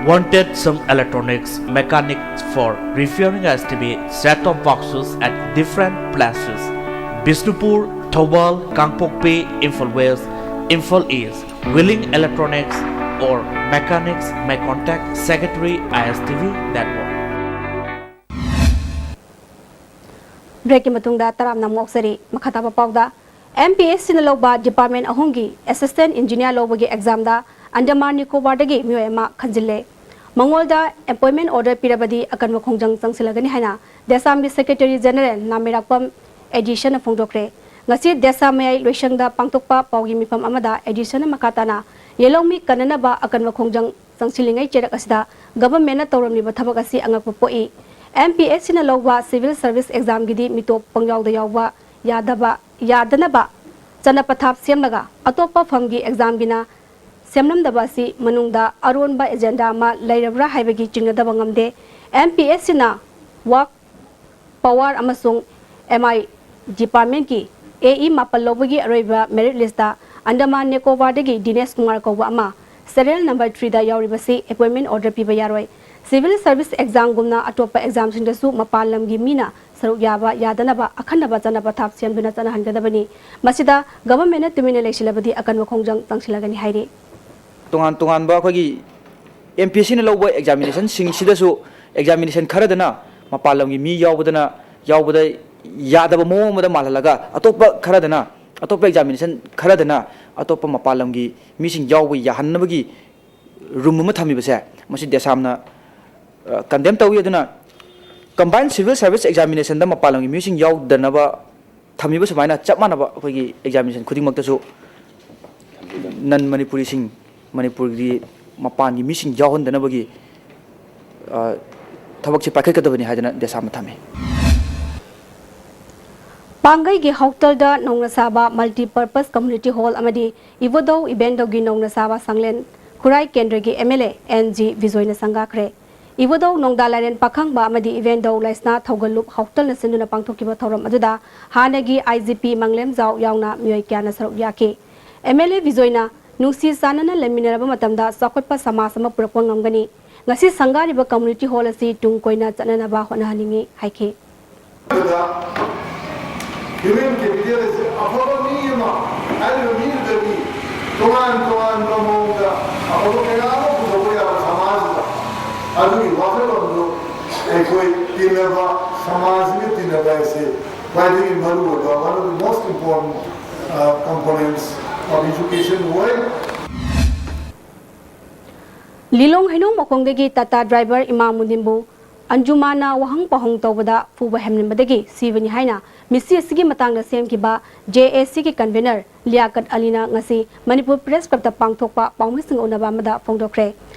Wanted some electronics mechanics for repairing S T V, set-top boxes at different places. Bishnupur, Thoubal, Kangpokpi, Imphal West, Imphal East. Willing electronics or mechanics may contact Secretary I S T V Network. Breakꯀꯤ ꯃꯇꯨꯡꯗ ꯇꯔꯥꯝꯅ ꯑꯃꯨꯛ ꯑꯣꯛꯆꯔꯤ꯫ ꯃꯈꯥ ꯇꯥꯕ ꯄꯥꯎꯗ, M P S Cꯅ ꯂꯧꯕ department ꯑꯍꯨꯝꯒꯤ assistant engineer ꯂꯧꯕꯒꯤ examꯗ Andaman Nicobarꯗꯒꯤ ꯃꯤꯑꯣꯏ ꯑꯃ ꯈꯟꯖꯤꯜꯂꯦ꯫ ꯃꯉꯣꯟꯗ appointment order ꯄꯤꯔꯕꯗꯤ ꯑꯀꯟꯕ ꯈꯣꯡꯖꯪ ꯆꯪꯁꯤꯜꯂꯒꯅꯤ ꯍꯥꯏꯅ DESAMꯒꯤ Secretary General ꯅꯥꯃꯤꯔꯥꯛꯄꯝ ꯑꯦꯗꯤꯁꯟꯅ ꯐꯣꯡꯗꯣꯛꯈ꯭ꯔꯦ꯫ ꯉꯁꯤ DESAM ꯃꯌꯥꯏ ꯂꯣꯏꯁꯪꯗ ꯄꯥꯡꯊꯣꯛꯄ ꯄꯥꯎꯒꯤ ꯃꯤꯐꯝ ꯑꯃꯗ ꯑꯦꯗꯤꯁꯟꯅ ꯃꯈꯥ ꯇꯥꯅ ꯌꯦꯜꯍꯧꯃꯤ ꯀꯟꯅꯅꯕ ꯑꯀꯟꯕ ꯈꯣꯡꯖꯪ ꯆꯪꯁꯤꯜꯂꯤꯉꯩ ꯆꯩꯔꯛ ꯑꯁꯤꯗ governmentꯅ ꯇꯧꯔꯝꯂꯤꯕ ꯊꯕꯛ ꯑꯁꯤ ꯑꯉꯛꯄ ꯄꯣꯛꯏ꯫ M P S Cꯅ ꯂꯧꯕ civil service examꯒꯤꯗꯤ ꯃꯤꯇꯣꯞ ꯄꯪꯌꯥꯎꯗ ꯌꯥꯎꯕ ꯌꯥꯗꯕ, ꯌꯥꯗꯅꯕ ꯆꯠꯅ ꯄꯊꯥꯞ ꯁꯦꯝꯂꯒ ꯑꯇꯣꯞꯄ ꯐꯝꯒꯤ examꯒꯤꯅ ꯁꯦꯝꯂꯝꯗꯕ ꯑꯁꯤ ꯃꯅꯨꯡꯗ ꯑꯔꯣꯟꯕ agenda ꯑꯃ ꯂꯩꯔꯕ꯭ꯔꯥ ꯍꯥꯏꯕꯒꯤ ꯆꯤꯡꯅꯗꯕ ꯉꯝꯗꯦ꯫ M P S Cꯅ work power ꯑꯃꯁꯨꯡ M I departmentꯀꯤ A E ꯃꯥꯄꯜ ꯂꯧꯕꯒꯤ ꯑꯔꯣꯏꯕ merit listꯇ Andaman Nicobarꯗꯒꯤ ꯗꯤꯅꯦꯁ ꯀꯨꯃꯥꯔ ꯀꯧꯕ ꯑꯃ, ꯁꯦꯔꯤꯌꯦꯜ ꯅꯝꯕꯔ ꯊ꯭ꯔꯤꯗ ꯌꯥꯎꯔꯤꯕꯁꯤ ꯑꯦꯄꯣꯏꯟꯃꯦꯟ ꯑꯣꯔꯗꯔ ꯄꯤꯕ ꯌꯥꯔꯣꯏ꯫ ꯁꯤꯚꯤꯜ ꯁꯔꯚꯤꯁ ꯑꯦꯛꯖꯥꯝꯒꯨꯝꯅ ꯑꯇꯣꯞꯄ ꯑꯦꯛꯖꯥꯝꯁꯤꯡꯗꯁꯨ ꯃꯄꯥꯟ ꯂꯝꯒꯤ ꯃꯤꯅ ꯁꯔꯨꯛ ꯌꯥꯕ ꯌꯥꯗꯅꯕ ꯑꯈꯟꯅꯕ ꯆꯠꯅ ꯄꯊꯥꯞ ꯁꯦꯝꯗꯨꯅ ꯆꯠꯅꯍꯟꯒꯗꯕꯅꯤ꯫ ꯃꯁꯤꯗ ꯒꯚꯔꯟꯃꯦꯟꯅ ꯇꯨꯃꯤꯟꯅ ꯂꯩꯁꯤꯜꯂꯕꯗꯤ ꯑꯀꯟꯕ ꯈꯣꯡꯖꯪ ꯆꯪꯁꯤꯜꯂꯒꯅꯤ ꯍꯥꯏꯔꯤ꯫ ꯇꯣꯉꯥꯟ ꯇꯣꯉꯥꯟꯕ ꯑꯩꯈꯣꯏꯒꯤ ꯑꯦꯝ ꯄꯤ ꯑꯦꯁ ꯁꯤꯅ ꯂꯧꯕ ꯑꯦꯛꯖꯥꯃꯤꯅꯦꯁꯟꯁꯤꯡꯁꯤꯗꯁꯨ ꯑꯦꯛꯖꯥꯃꯤꯅꯦꯁꯟ ꯈꯔꯗꯅ ꯃꯄꯥꯟ ꯂꯝꯒꯤ ꯃꯤ ꯌꯥꯎꯕꯗꯅ ꯌꯥꯎꯕꯗ ꯌꯥꯗꯕ ꯃꯑꯣꯡ ꯑꯃꯗ ꯃꯥꯜꯍꯜꯂꯒ ꯑꯇꯣꯞꯄ ꯈꯔꯗꯅ ꯑꯇꯣꯞꯄ ꯑꯦꯛꯖꯥꯃꯤꯅꯦꯁꯟ ꯈꯔꯗꯅ ꯑꯇꯣꯞꯄ ꯃꯄꯥꯟ ꯂꯝꯒꯤ ꯃꯤꯁꯤꯡ ꯌꯥꯎꯕ ꯌꯥꯍꯟꯅꯕꯒꯤ ꯔꯨꯝ ꯑꯃ ꯊꯝꯃꯤꯕꯁꯦ ꯃꯁꯤ ꯗꯦꯁꯥꯝꯅ ꯀꯟꯗꯦꯝ ꯇꯧꯏ꯫ ꯑꯗꯨꯅ ꯀꯝꯕꯥꯏꯟ ꯁꯤꯚꯤꯜ ꯁꯔꯚꯤꯁ ꯑꯦꯛꯖꯥꯃꯤꯅꯦꯁꯟꯗ ꯃꯄꯥꯟ ꯂꯝꯒꯤ ꯃꯤꯁꯤꯡ ꯌꯥꯎꯗꯅꯕ ꯊꯝꯃꯤꯕ ꯁꯨꯃꯥꯏꯅ ꯆꯞ ꯃꯥꯟꯅꯕ ꯑꯩꯈꯣꯏꯒꯤ ꯑꯦꯛꯖꯥꯃꯤꯅꯦꯁꯟ ꯈꯨꯗꯤꯡꯃꯛꯇꯁꯨ ꯅꯟ ꯃꯅꯤꯄꯨꯔꯤꯁꯤꯡ, ꯃꯅꯤꯄꯨꯔꯒꯤ ꯃꯄꯥꯟꯒꯤ ꯃꯤꯁꯤꯡ ꯌꯥꯎꯍꯟꯗꯅꯕꯒꯤ ꯑ, ꯊꯕꯛꯁꯤ ꯄꯥꯏꯈꯠꯀꯗꯕꯅꯤ ꯍꯥꯏꯗꯅ ꯗꯦꯁꯥꯝꯅ ꯊꯝꯃꯤ꯫ ꯄꯥꯡꯒꯩꯒꯤ ꯍꯥꯎꯇꯜꯗ ꯅꯧꯅ ꯁꯥꯕ ꯃꯜꯇꯤꯄꯔꯄꯁ ꯀꯝꯃ꯭ꯌꯨꯅꯤꯇꯤ ꯍꯣꯜ ꯑꯃꯗꯤ ꯏꯕꯣꯗꯧ ꯏꯕꯦꯟꯗꯧꯒꯤ ꯅꯧꯅ ꯁꯥꯕ ꯁꯪꯂꯦꯟ ꯈꯨꯔꯥꯏ ꯀꯦꯟꯗ꯭ꯔꯒꯤ M L A N G ꯕꯤꯖꯣꯏꯅ ꯁꯪꯒꯥꯈ꯭ꯔꯦ꯫ ꯏꯕꯣꯗꯧ ꯅꯣꯡꯗꯥ ꯂꯥꯏꯔꯦꯟ ꯄꯥꯈꯪꯕ ꯑꯃꯗꯤ ꯏꯕꯦꯟꯗꯧ ꯂꯩꯁꯅꯥ ꯊꯧꯒꯜꯂꯨꯞ ꯍꯥꯎꯇꯜꯅ ꯁꯤꯟꯗꯨꯅ ꯄꯥꯡꯊꯣꯛꯈꯤꯕ ꯊꯧꯔꯝ ꯑꯗꯨꯗ ꯍꯥꯟꯅꯒꯤ ꯑꯥꯏ ꯖꯤ ꯄꯤ ꯃꯪꯂꯦꯝꯖꯥꯎ ꯌꯥꯎꯅ ꯃꯤꯑꯣꯏ ꯀꯌꯥꯅ ꯁꯔꯨꯛ ꯌꯥꯈꯤ꯫ ꯑꯦꯝ ꯑꯦꯜ ꯑꯦ ꯕꯤꯖꯣꯏꯅ ꯅꯨꯡꯁꯤ ꯆꯥꯟꯅꯅ ꯂꯩꯃꯤꯟꯅꯔꯕ ꯃꯇꯝꯗ ꯆꯥꯎꯈꯠꯄ ꯁꯃꯥꯖ ꯑꯃ ꯄꯨꯔꯛꯄ ꯉꯝꯒꯅꯤ꯫ ꯉꯁꯤ ꯁꯪꯒꯥꯔꯤꯕ ꯀꯝꯃ꯭ꯌꯨꯅꯤꯇꯤ ꯍꯣꯜ ꯑꯁꯤ ꯇꯨꯡ ꯀꯣꯏꯅ ꯆꯠꯅꯅꯕ ꯍꯣꯠꯅꯍꯟꯅꯤꯡꯏ ꯍꯥꯏꯈꯤ꯫ ꯍ꯭ꯌꯨꯃꯦꯟ ꯀꯦꯄꯤꯇꯦꯜ ꯑꯁꯤ ꯑꯐꯕ ꯃꯤ ꯑꯃ ꯍꯥꯏꯔꯤꯕ ꯃꯤꯗꯨꯗꯒꯤ ꯇꯣꯉꯥꯟ ꯇꯣꯉꯥꯟꯕ ꯃꯑꯣꯡꯗ ꯑꯐꯕ ꯀꯌꯥ ꯑꯃ ꯄꯨꯊꯣꯛꯄ ꯌꯥꯕ ꯁꯃꯥꯖꯗ ꯑꯗꯨꯒꯤ ꯋꯥꯈꯜꯂꯣꯟꯗꯨ ꯑꯩꯈꯣꯏ ꯇꯤꯟꯅꯕ, ꯁꯃꯥꯖꯁꯤꯒ ꯇꯤꯟꯅꯕ ꯍꯥꯏꯁꯦ ꯈ꯭ꯋꯥꯏꯗꯒꯤ ꯃꯔꯨꯑꯣꯏꯕ, one of the most important, uh, components of education ꯑꯣꯏ꯫ ꯂꯤꯂꯣꯡ ꯍꯩꯅꯧ ꯃꯈꯣꯡꯗꯒꯤ ꯇꯥꯇꯥ ꯗ꯭ꯔꯥꯏꯚꯔ ꯏꯃꯥꯃꯨꯗꯤꯟꯕꯨ ꯑꯟꯖꯨꯃꯥꯟꯅ ꯋꯥꯍꯪ ꯄꯥꯎꯍꯪ ꯇꯧꯕꯗ ꯐꯨꯕ ꯍꯦꯟꯃꯟꯕꯗꯒꯤ ꯁꯤꯕꯅꯤ ꯍꯥꯏꯅ ꯃꯤꯠꯁꯤ ꯑꯁꯤꯒꯤ ꯃꯇꯥꯡꯗ ꯁꯦꯝꯈꯤꯕ ꯖꯦ ꯑꯦ ꯁꯤꯒꯤ ꯀꯟꯚꯦꯅꯔ ꯂꯤꯌꯥꯀꯠ ꯑꯂꯤꯅ ꯉꯁꯤ ꯃꯅꯤꯄꯨꯔ ꯄ꯭ꯔꯦꯁ ꯀ꯭ꯂꯕꯇ ꯄꯥꯡꯊꯣꯛꯄ ꯄꯥꯎꯃꯤꯁꯤꯡꯒ ꯎꯅꯕ ꯑꯃꯗ ꯐꯣꯡꯗꯣꯛꯈ꯭ꯔꯦ꯫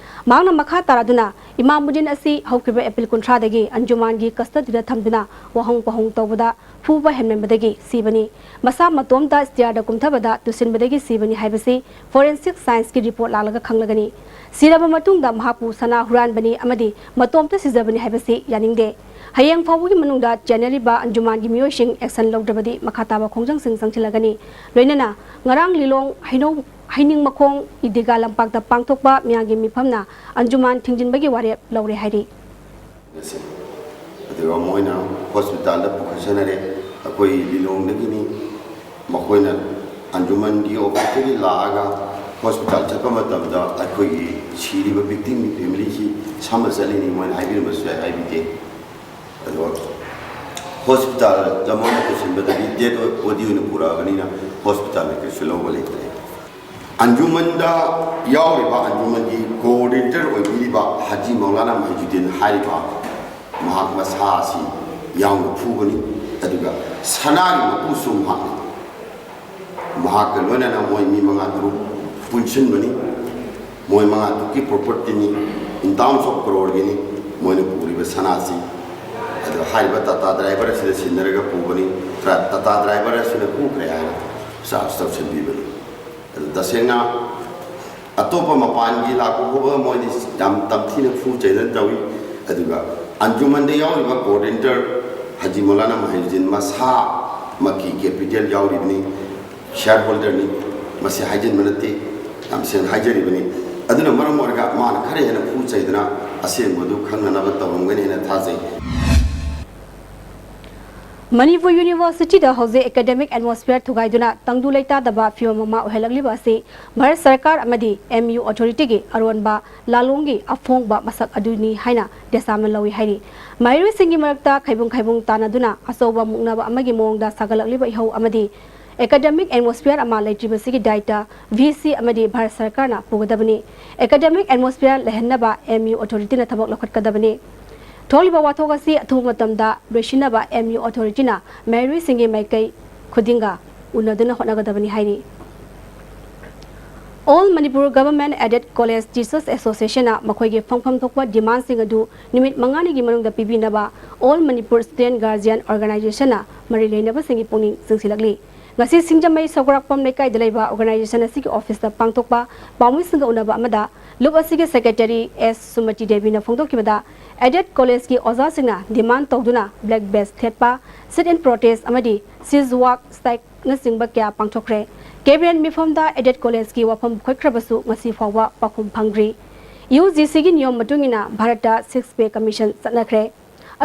ꯃꯍꯥꯛꯅ ꯃꯈꯥ ꯇꯥꯔꯗꯨꯅ ꯏꯃꯥꯃꯨꯗꯤꯟ ꯑꯁꯤ ꯍꯧꯈꯤꯕ ꯑꯦꯄ꯭ꯔꯤꯜ ꯀꯨꯟꯊ꯭ꯔꯥꯗꯒꯤ ꯑꯟꯖꯨꯃꯥꯟꯒꯤ ꯀꯁꯇꯗꯤꯗ ꯊꯝꯗꯨꯅ ꯋꯥꯍꯪ ꯄꯥꯎꯍꯪ ꯇꯧꯕꯗ ꯐꯨꯕ ꯍꯦꯟꯃꯟꯕꯗꯒꯤ ꯁꯤꯕꯅꯤ꯫ ꯃꯁꯥ ꯃꯇꯣꯝꯇ ꯁ꯭ꯇꯤꯌꯥꯔꯗ ꯀꯨꯝꯊꯕꯗ ꯇꯨꯁꯤꯟꯕꯗꯒꯤ ꯁꯤꯕꯅꯤ ꯍꯥꯏꯕꯁꯤ ꯐꯣꯔꯦꯟꯁꯤꯛ ꯁꯥꯏꯟꯁꯀꯤ ꯔꯤꯄꯣꯔꯠ ꯂꯥꯛꯂꯒ ꯈꯪꯂꯒꯅꯤ꯫ ꯁꯤꯔꯕ ꯃꯇꯨꯡꯗ ꯃꯍꯥꯛꯄꯨ ꯁꯅꯥ ꯍꯨꯔꯥꯟꯕꯅꯤ ꯑꯃꯗꯤ ꯃꯇꯣꯝꯇ ꯁꯤꯖꯕꯅꯤ ꯍꯥꯏꯕꯁꯤ ꯌꯥꯅꯤꯡꯗꯦ꯫ ꯍꯌꯦꯡ ꯐꯥꯎꯕꯒꯤ ꯃꯅꯨꯡꯗ ꯆꯦꯟꯅꯔꯤꯕ ꯑꯟꯖꯨꯃꯥꯟꯒꯤ ꯃꯤꯑꯣꯏꯁꯤꯡ ꯑꯦꯛꯁꯟ ꯂꯧꯗ꯭ꯔꯕꯗꯤ ꯃꯈꯥ ꯇꯥꯕ ꯈꯣꯡꯖꯪꯁꯤꯡ ꯆꯪꯁꯤꯜꯂꯒꯅꯤ꯫ ꯂꯣꯏꯅꯅ ꯉꯔꯥꯡ ꯂꯤꯂꯣꯡ ꯍꯩꯅꯧ ꯍꯩꯅꯤꯡ ꯃꯈꯣꯡ ꯏꯗꯤꯒꯥ ꯂꯝꯄꯥꯛꯇ ꯄꯥꯡꯊꯣꯛꯄ ꯃꯤꯌꯥꯝꯒꯤ ꯃꯤꯐꯝꯅ ꯑꯟꯖꯨꯃꯥꯟ ꯊꯤꯡꯖꯤꯟꯕꯒꯤ ꯋꯥꯔꯦꯞ ꯂꯧꯔꯦ ꯍꯥꯏꯔꯤ꯫ ꯑꯗꯨꯒ ꯃꯣꯏꯅ ꯍꯣꯁꯄꯤꯇꯥꯜꯗ ꯄꯨꯈꯠꯆꯅꯔꯦ꯫ ꯑꯩꯈꯣꯏ ꯂꯤꯂꯣꯡꯗꯒꯤꯅꯤ꯫ ꯃꯈꯣꯏꯅ ꯑꯟꯖꯨꯃꯟꯒꯤ ꯑꯣꯐꯤꯁꯇꯒꯤ ꯂꯥꯛꯑꯒ ꯍꯣꯁꯄꯤꯇꯥꯜ ꯆꯠꯄ ꯃꯇꯝꯗ ꯑꯩꯈꯣꯏꯒꯤ ꯁꯤꯔꯤꯕ ꯚꯤꯛꯇꯤꯝꯒꯤ ꯐꯦꯃꯤꯂꯤꯁꯤ ꯁꯝꯃ ꯆꯠꯂꯤꯅꯤ, ꯃꯣꯏꯅ ꯍꯥꯏꯕꯤꯔꯝꯕꯁꯨ ꯌꯥꯏ, ꯍꯥꯏꯕꯤꯗꯦ꯫ ꯑꯗꯨꯒ ꯍꯣꯁꯄꯤꯇꯥꯜꯗ ꯃꯣꯏꯅ ꯄꯨꯁꯤꯟꯕꯗꯒꯤ ꯗꯦꯠ ꯕꯣꯗꯤ ꯑꯣꯏꯅ ꯄꯨꯔꯛꯑꯕꯅꯤꯅ ꯍꯣꯁꯄꯤꯇꯥꯜꯗ ꯀꯩꯁꯨ ꯂꯧꯕ ꯂꯩꯇ꯭ꯔꯦ꯫ ꯑꯟꯖꯨꯃꯟꯗ ꯌꯥꯎꯔꯤꯕ, ꯑꯟꯖꯨꯃꯟꯒꯤ ꯀꯣꯑꯣꯔꯗꯤꯅꯦꯇꯔ ꯑꯣꯏꯕꯤꯔꯤꯕ ꯍꯥꯖꯤ ꯃꯧꯂꯥꯅꯥ ꯃꯍꯤꯖꯨꯗꯤꯟ ꯍꯥꯏꯔꯤꯕ ꯃꯍꯥꯛ ꯃꯁꯥ ꯑꯁꯤ ꯌꯥꯝꯅ ꯐꯨꯕꯅꯤ꯫ ꯑꯗꯨꯒ ꯁꯅꯥꯒꯤ ꯃꯄꯨꯁꯨ ꯃꯍꯥꯛꯅꯤ꯫ ꯃꯍꯥꯛꯀ ꯂꯣꯏꯅꯅ ꯃꯣꯏ ꯃꯤ ꯃꯉꯥ ꯇꯔꯨꯛ ꯄꯨꯟꯁꯤꯟꯕꯅꯤ꯫ ꯃꯣꯏ ꯃꯉꯥ ꯇꯔꯨꯛꯀꯤ ꯄ꯭ꯔꯣꯄꯔꯇꯤꯅꯤ, in terms of ꯀ꯭ꯔꯣꯔꯒꯤꯅꯤ ꯃꯣꯏꯅ ꯄꯨꯔꯤꯕ ꯁꯅꯥꯁꯤ꯫ ꯑꯗꯨꯒ ꯍꯥꯏꯔꯤꯕ ꯇꯥꯇꯥ ꯗ꯭ꯔꯥꯏꯚꯔ ꯑꯁꯤꯗ ꯁꯤꯟꯅꯔꯒ ꯄꯨꯕꯅꯤ꯫ ꯇ꯭ꯔꯥ-, ꯇꯥꯇꯥ ꯗ꯭ꯔꯥꯏꯚꯔ ꯑꯁꯤꯅ ꯍꯨꯈ꯭ꯔꯦ ꯍꯥꯏꯅ ꯆꯥꯔꯖ ꯇꯧꯁꯤꯟꯕꯤꯕꯅꯤ꯫ ꯑꯗꯨ ꯇꯁꯦꯡꯅ ꯑꯇꯣꯞꯄ ꯃꯄꯥꯟꯒꯤ ꯂꯥꯛꯄ ꯈꯣꯠꯄ ꯃꯣꯏꯗꯤ ꯌꯥꯝ ꯇꯝꯊꯤꯅ ꯐꯨ ꯆꯩꯗꯅ ꯇꯧꯏ꯫ ꯑꯗꯨꯒ ꯑꯟꯖꯨꯃꯟꯗ ꯌꯥꯎꯔꯤꯕ ꯀꯣꯑꯣꯔꯗꯤꯅꯦꯇꯔ ꯍꯥꯖꯤ ꯃꯧꯂꯥꯅꯥ ꯃꯍꯤꯖꯨꯗꯤꯟ ꯃꯁꯥꯃꯛꯀꯤ ꯀꯦꯄꯤꯇꯦꯜ ꯌꯥꯎꯔꯤꯕꯅꯤ, ꯁꯤꯌꯥꯔ ꯍꯣꯜꯗꯔꯅꯤ꯫ ꯃꯁꯤ ꯍꯥꯏꯖꯤꯟꯕ ꯅꯠꯇꯦ, ꯌꯥꯝ ꯁꯦꯡꯅ ꯍꯥꯏꯖꯔꯤꯕꯅꯤ꯫ ꯑꯗꯨꯅ ꯃꯔꯝ ꯑꯣꯏꯔꯒ ꯃꯥꯅ ꯈꯔ ꯍꯦꯟꯅ ꯐꯨ ꯆꯩꯗꯅ ꯑꯁꯦꯡꯕꯗꯨ ꯈꯪꯅꯅꯕ ꯇꯧꯔꯝꯒꯅꯤ ꯍꯥꯏꯅ ꯊꯥꯖꯩ꯫ ꯃꯅꯤꯄꯨꯔ ꯌꯨꯅꯤꯚꯔꯁꯤꯇꯤꯗ ꯍꯧꯖꯤꯛ ꯑꯦꯀꯥꯗꯦꯃꯤꯛ ꯑꯦꯠꯃꯣꯁꯐꯤꯌꯔ ꯊꯨꯒꯥꯏꯗꯨꯅ ꯇꯪꯗꯨ ꯂꯩꯇꯥꯗꯕ ꯐꯤꯕꯝ ꯑꯃ ꯑꯣꯏꯍꯜꯂꯛꯂꯤꯕ ꯑꯁꯤ ꯚꯥꯔꯠ ꯁꯔꯀꯥꯔ ꯑꯃꯗꯤ ꯑꯦꯝ ꯌꯨ ꯑꯣꯊꯣꯔꯤꯇꯤꯒꯤ ꯑꯔꯣꯟꯕ ꯂꯥꯂꯣꯡꯒꯤ ꯑꯐꯣꯡꯕ ꯃꯁꯛ ꯑꯗꯨꯅꯤ ꯍꯥꯏꯅ ꯗꯦꯁꯥꯃꯟ ꯂꯧꯏ ꯍꯥꯏꯔꯤ꯫ ꯃꯍꯩꯔꯣꯏꯁꯤꯡꯒꯤ ꯃꯔꯛꯇ ꯈꯥꯏꯕꯨꯡ ꯈꯥꯏꯕꯨꯡ ꯇꯥꯅꯗꯨꯅ ꯑꯆꯧꯕ ꯃꯨꯛꯅꯕ ꯑꯃꯒꯤ ꯃꯑꯣꯡꯗ ꯁꯥꯒꯠꯂꯛꯂꯤꯕ ꯏꯍꯧ ꯑꯃꯗꯤ ꯑꯦꯀꯥꯗꯦꯃꯤꯛ ꯑꯦꯠꯃꯣꯁꯐꯤꯌꯔ ꯑꯃ ꯂꯩꯇ꯭ꯔꯤꯕꯁꯤꯒꯤ ꯗꯥꯏꯇ ꯚꯤ ꯁꯤ ꯑꯃꯗꯤ ꯚꯥꯔꯠ ꯁꯔꯀꯥꯔꯅ ꯄꯨꯒꯗꯕꯅꯤ꯫ ꯑꯦꯀꯥꯗꯦꯃꯤꯛ ꯑꯦꯠꯃꯣꯁꯐꯤꯌꯔ ꯂꯩꯍꯟꯅꯕ ꯑꯦꯝ ꯌꯨ ꯑꯣꯊꯣꯔꯤꯇꯤꯅ ꯊꯕꯛ ꯂꯧꯈꯠꯀꯗꯕꯅꯤ꯫ ꯊꯣꯛꯂꯤꯕ ꯋꯥꯊꯣꯛ ꯑꯁꯤ ꯑꯊꯨꯕ ꯃꯇꯝꯗ ꯂꯣꯏꯁꯤꯟꯅꯕ ꯑꯦꯝ ꯌꯨ ꯑꯣꯊꯣꯔꯤꯇꯤꯅ ꯃꯍꯩꯔꯣꯏꯁꯤꯡꯒꯤ ꯃꯥꯏꯀꯩ ꯈꯨꯗꯤꯡꯒ ꯎꯅꯗꯨꯅ ꯍꯣꯠꯅꯒꯗꯕꯅꯤ ꯍꯥꯏꯔꯤ꯫ All Manipur Government Aided College Teachers Associationꯅ ꯃꯈꯣꯏꯒꯤ ꯐꯪꯐꯝ ꯊꯣꯛꯄ ꯗꯤꯃꯥꯟꯁꯤꯡ ꯑꯗꯨ ꯅꯨꯃꯤꯠ ꯃꯉꯥꯅꯤꯒꯤ ꯃꯅꯨꯡꯗ ꯄꯤꯕꯤꯅꯕ All Manipur Student Guardian Organizationꯅ ꯃꯔꯤ ꯂꯩꯅꯕꯁꯤꯡꯒꯤ ꯄꯨꯛꯅꯤꯡ ꯆꯤꯡꯁꯤꯜꯂꯛꯂꯤ꯫ ꯉꯁꯤ ꯁꯤꯡꯖꯃꯩ ꯁꯧꯒ꯭ꯔꯥꯛꯄꯝ ꯂꯩꯀꯥꯏꯗ ꯂꯩꯕ ꯑꯣꯔꯒꯅꯥꯏꯖꯦꯁꯟ ꯑꯁꯤꯒꯤ ꯑꯣꯐꯤꯁꯇ ꯄꯥꯡꯊꯣꯛꯄ ꯄꯥꯎꯃꯤꯁꯤꯡꯒ ꯎꯅꯕ ꯑꯃꯗ ꯂꯨꯞ ꯑꯁꯤꯒꯤ ꯁꯦꯀ꯭ꯔꯦꯇꯔꯤ ꯑꯦꯁ ꯁꯨꯃꯇꯤ ꯗꯦꯕꯤꯅ ꯐꯣꯡꯗꯣꯛꯈꯤꯕꯗ, ꯑꯦꯗꯦꯗ ꯀꯣꯂꯦꯖꯀꯤ ꯑꯣꯖꯥꯁꯤꯡꯅ ꯗꯤꯃꯥꯟ ꯇꯧꯗꯨꯅ ꯕ꯭ꯂꯦꯛ ꯕꯦꯖ ꯊꯦꯠꯄ, ꯁꯤꯠ ꯏꯟ ꯄ꯭ꯔꯣꯇꯦꯁ ꯑꯃꯗꯤ ꯁꯤꯖ ꯋꯥꯛ ꯁ꯭ꯇ꯭ꯔꯥꯏꯛꯅꯆꯤꯡꯕ ꯀꯌꯥ ꯄꯥꯡꯊꯣꯛꯈ꯭ꯔꯦ꯫ ꯀꯦꯕꯤꯅꯦꯠ ꯃꯤꯐꯝꯗ ꯑꯦꯗꯦꯗ ꯀꯣꯂꯦꯖꯀꯤ ꯋꯥꯐꯝ ꯄꯨꯈꯠꯈ꯭ꯔꯕꯁꯨ ꯉꯁꯤ ꯐꯥꯎꯕ ꯄꯥꯎꯈꯨꯝ ꯐꯪꯗ꯭ꯔꯤ꯫ ꯌꯨ ꯖꯤ ꯁꯤꯒꯤ ꯅꯤꯌꯣꯝ ꯃꯇꯨꯡ ꯏꯟꯅ ꯚꯥꯔꯠꯇ ꯁꯤꯛꯁ ꯄꯦ ꯀꯃꯤꯁꯟ ꯆꯠꯅꯈ꯭ꯔꯦ꯫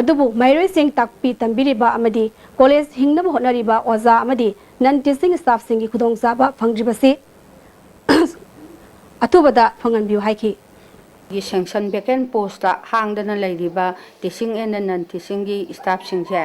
ꯑꯗꯨꯕꯨ ꯃꯍꯩꯔꯣꯏꯁꯤꯡ ꯇꯥꯛꯄꯤ ꯇꯝꯕꯤꯔꯤꯕ ꯑꯃꯗꯤ ꯀꯣꯂꯦꯖ ꯍꯤꯡꯅꯕ ꯍꯣꯠꯅꯔꯤꯕ ꯑꯣꯖꯥ ꯑꯃꯗꯤ ꯅꯟ ꯇꯤꯆꯤꯡ ꯁ꯭ꯇꯥꯐꯁꯤꯡꯒꯤ ꯈꯨꯗꯣꯡꯆꯥꯕ ꯐꯪꯗ꯭ꯔꯤꯕꯁꯤ ꯑꯊꯨꯕꯗ ꯐꯪꯍꯟꯕꯤꯌꯨ ꯍꯥꯏꯈꯤ꯫ ꯒꯤ ꯁꯦꯡꯁꯟ ꯚꯦꯀꯦꯟ ꯄꯣꯁꯇ ꯍꯥꯡꯗꯅ ꯂꯩꯔꯤꯕ ꯇꯤꯆꯤꯡ ꯑꯦꯟ ꯅꯟ ꯇꯤꯆꯤꯡꯒꯤ ꯁ꯭ꯇꯥꯐꯁꯤꯡꯁꯦ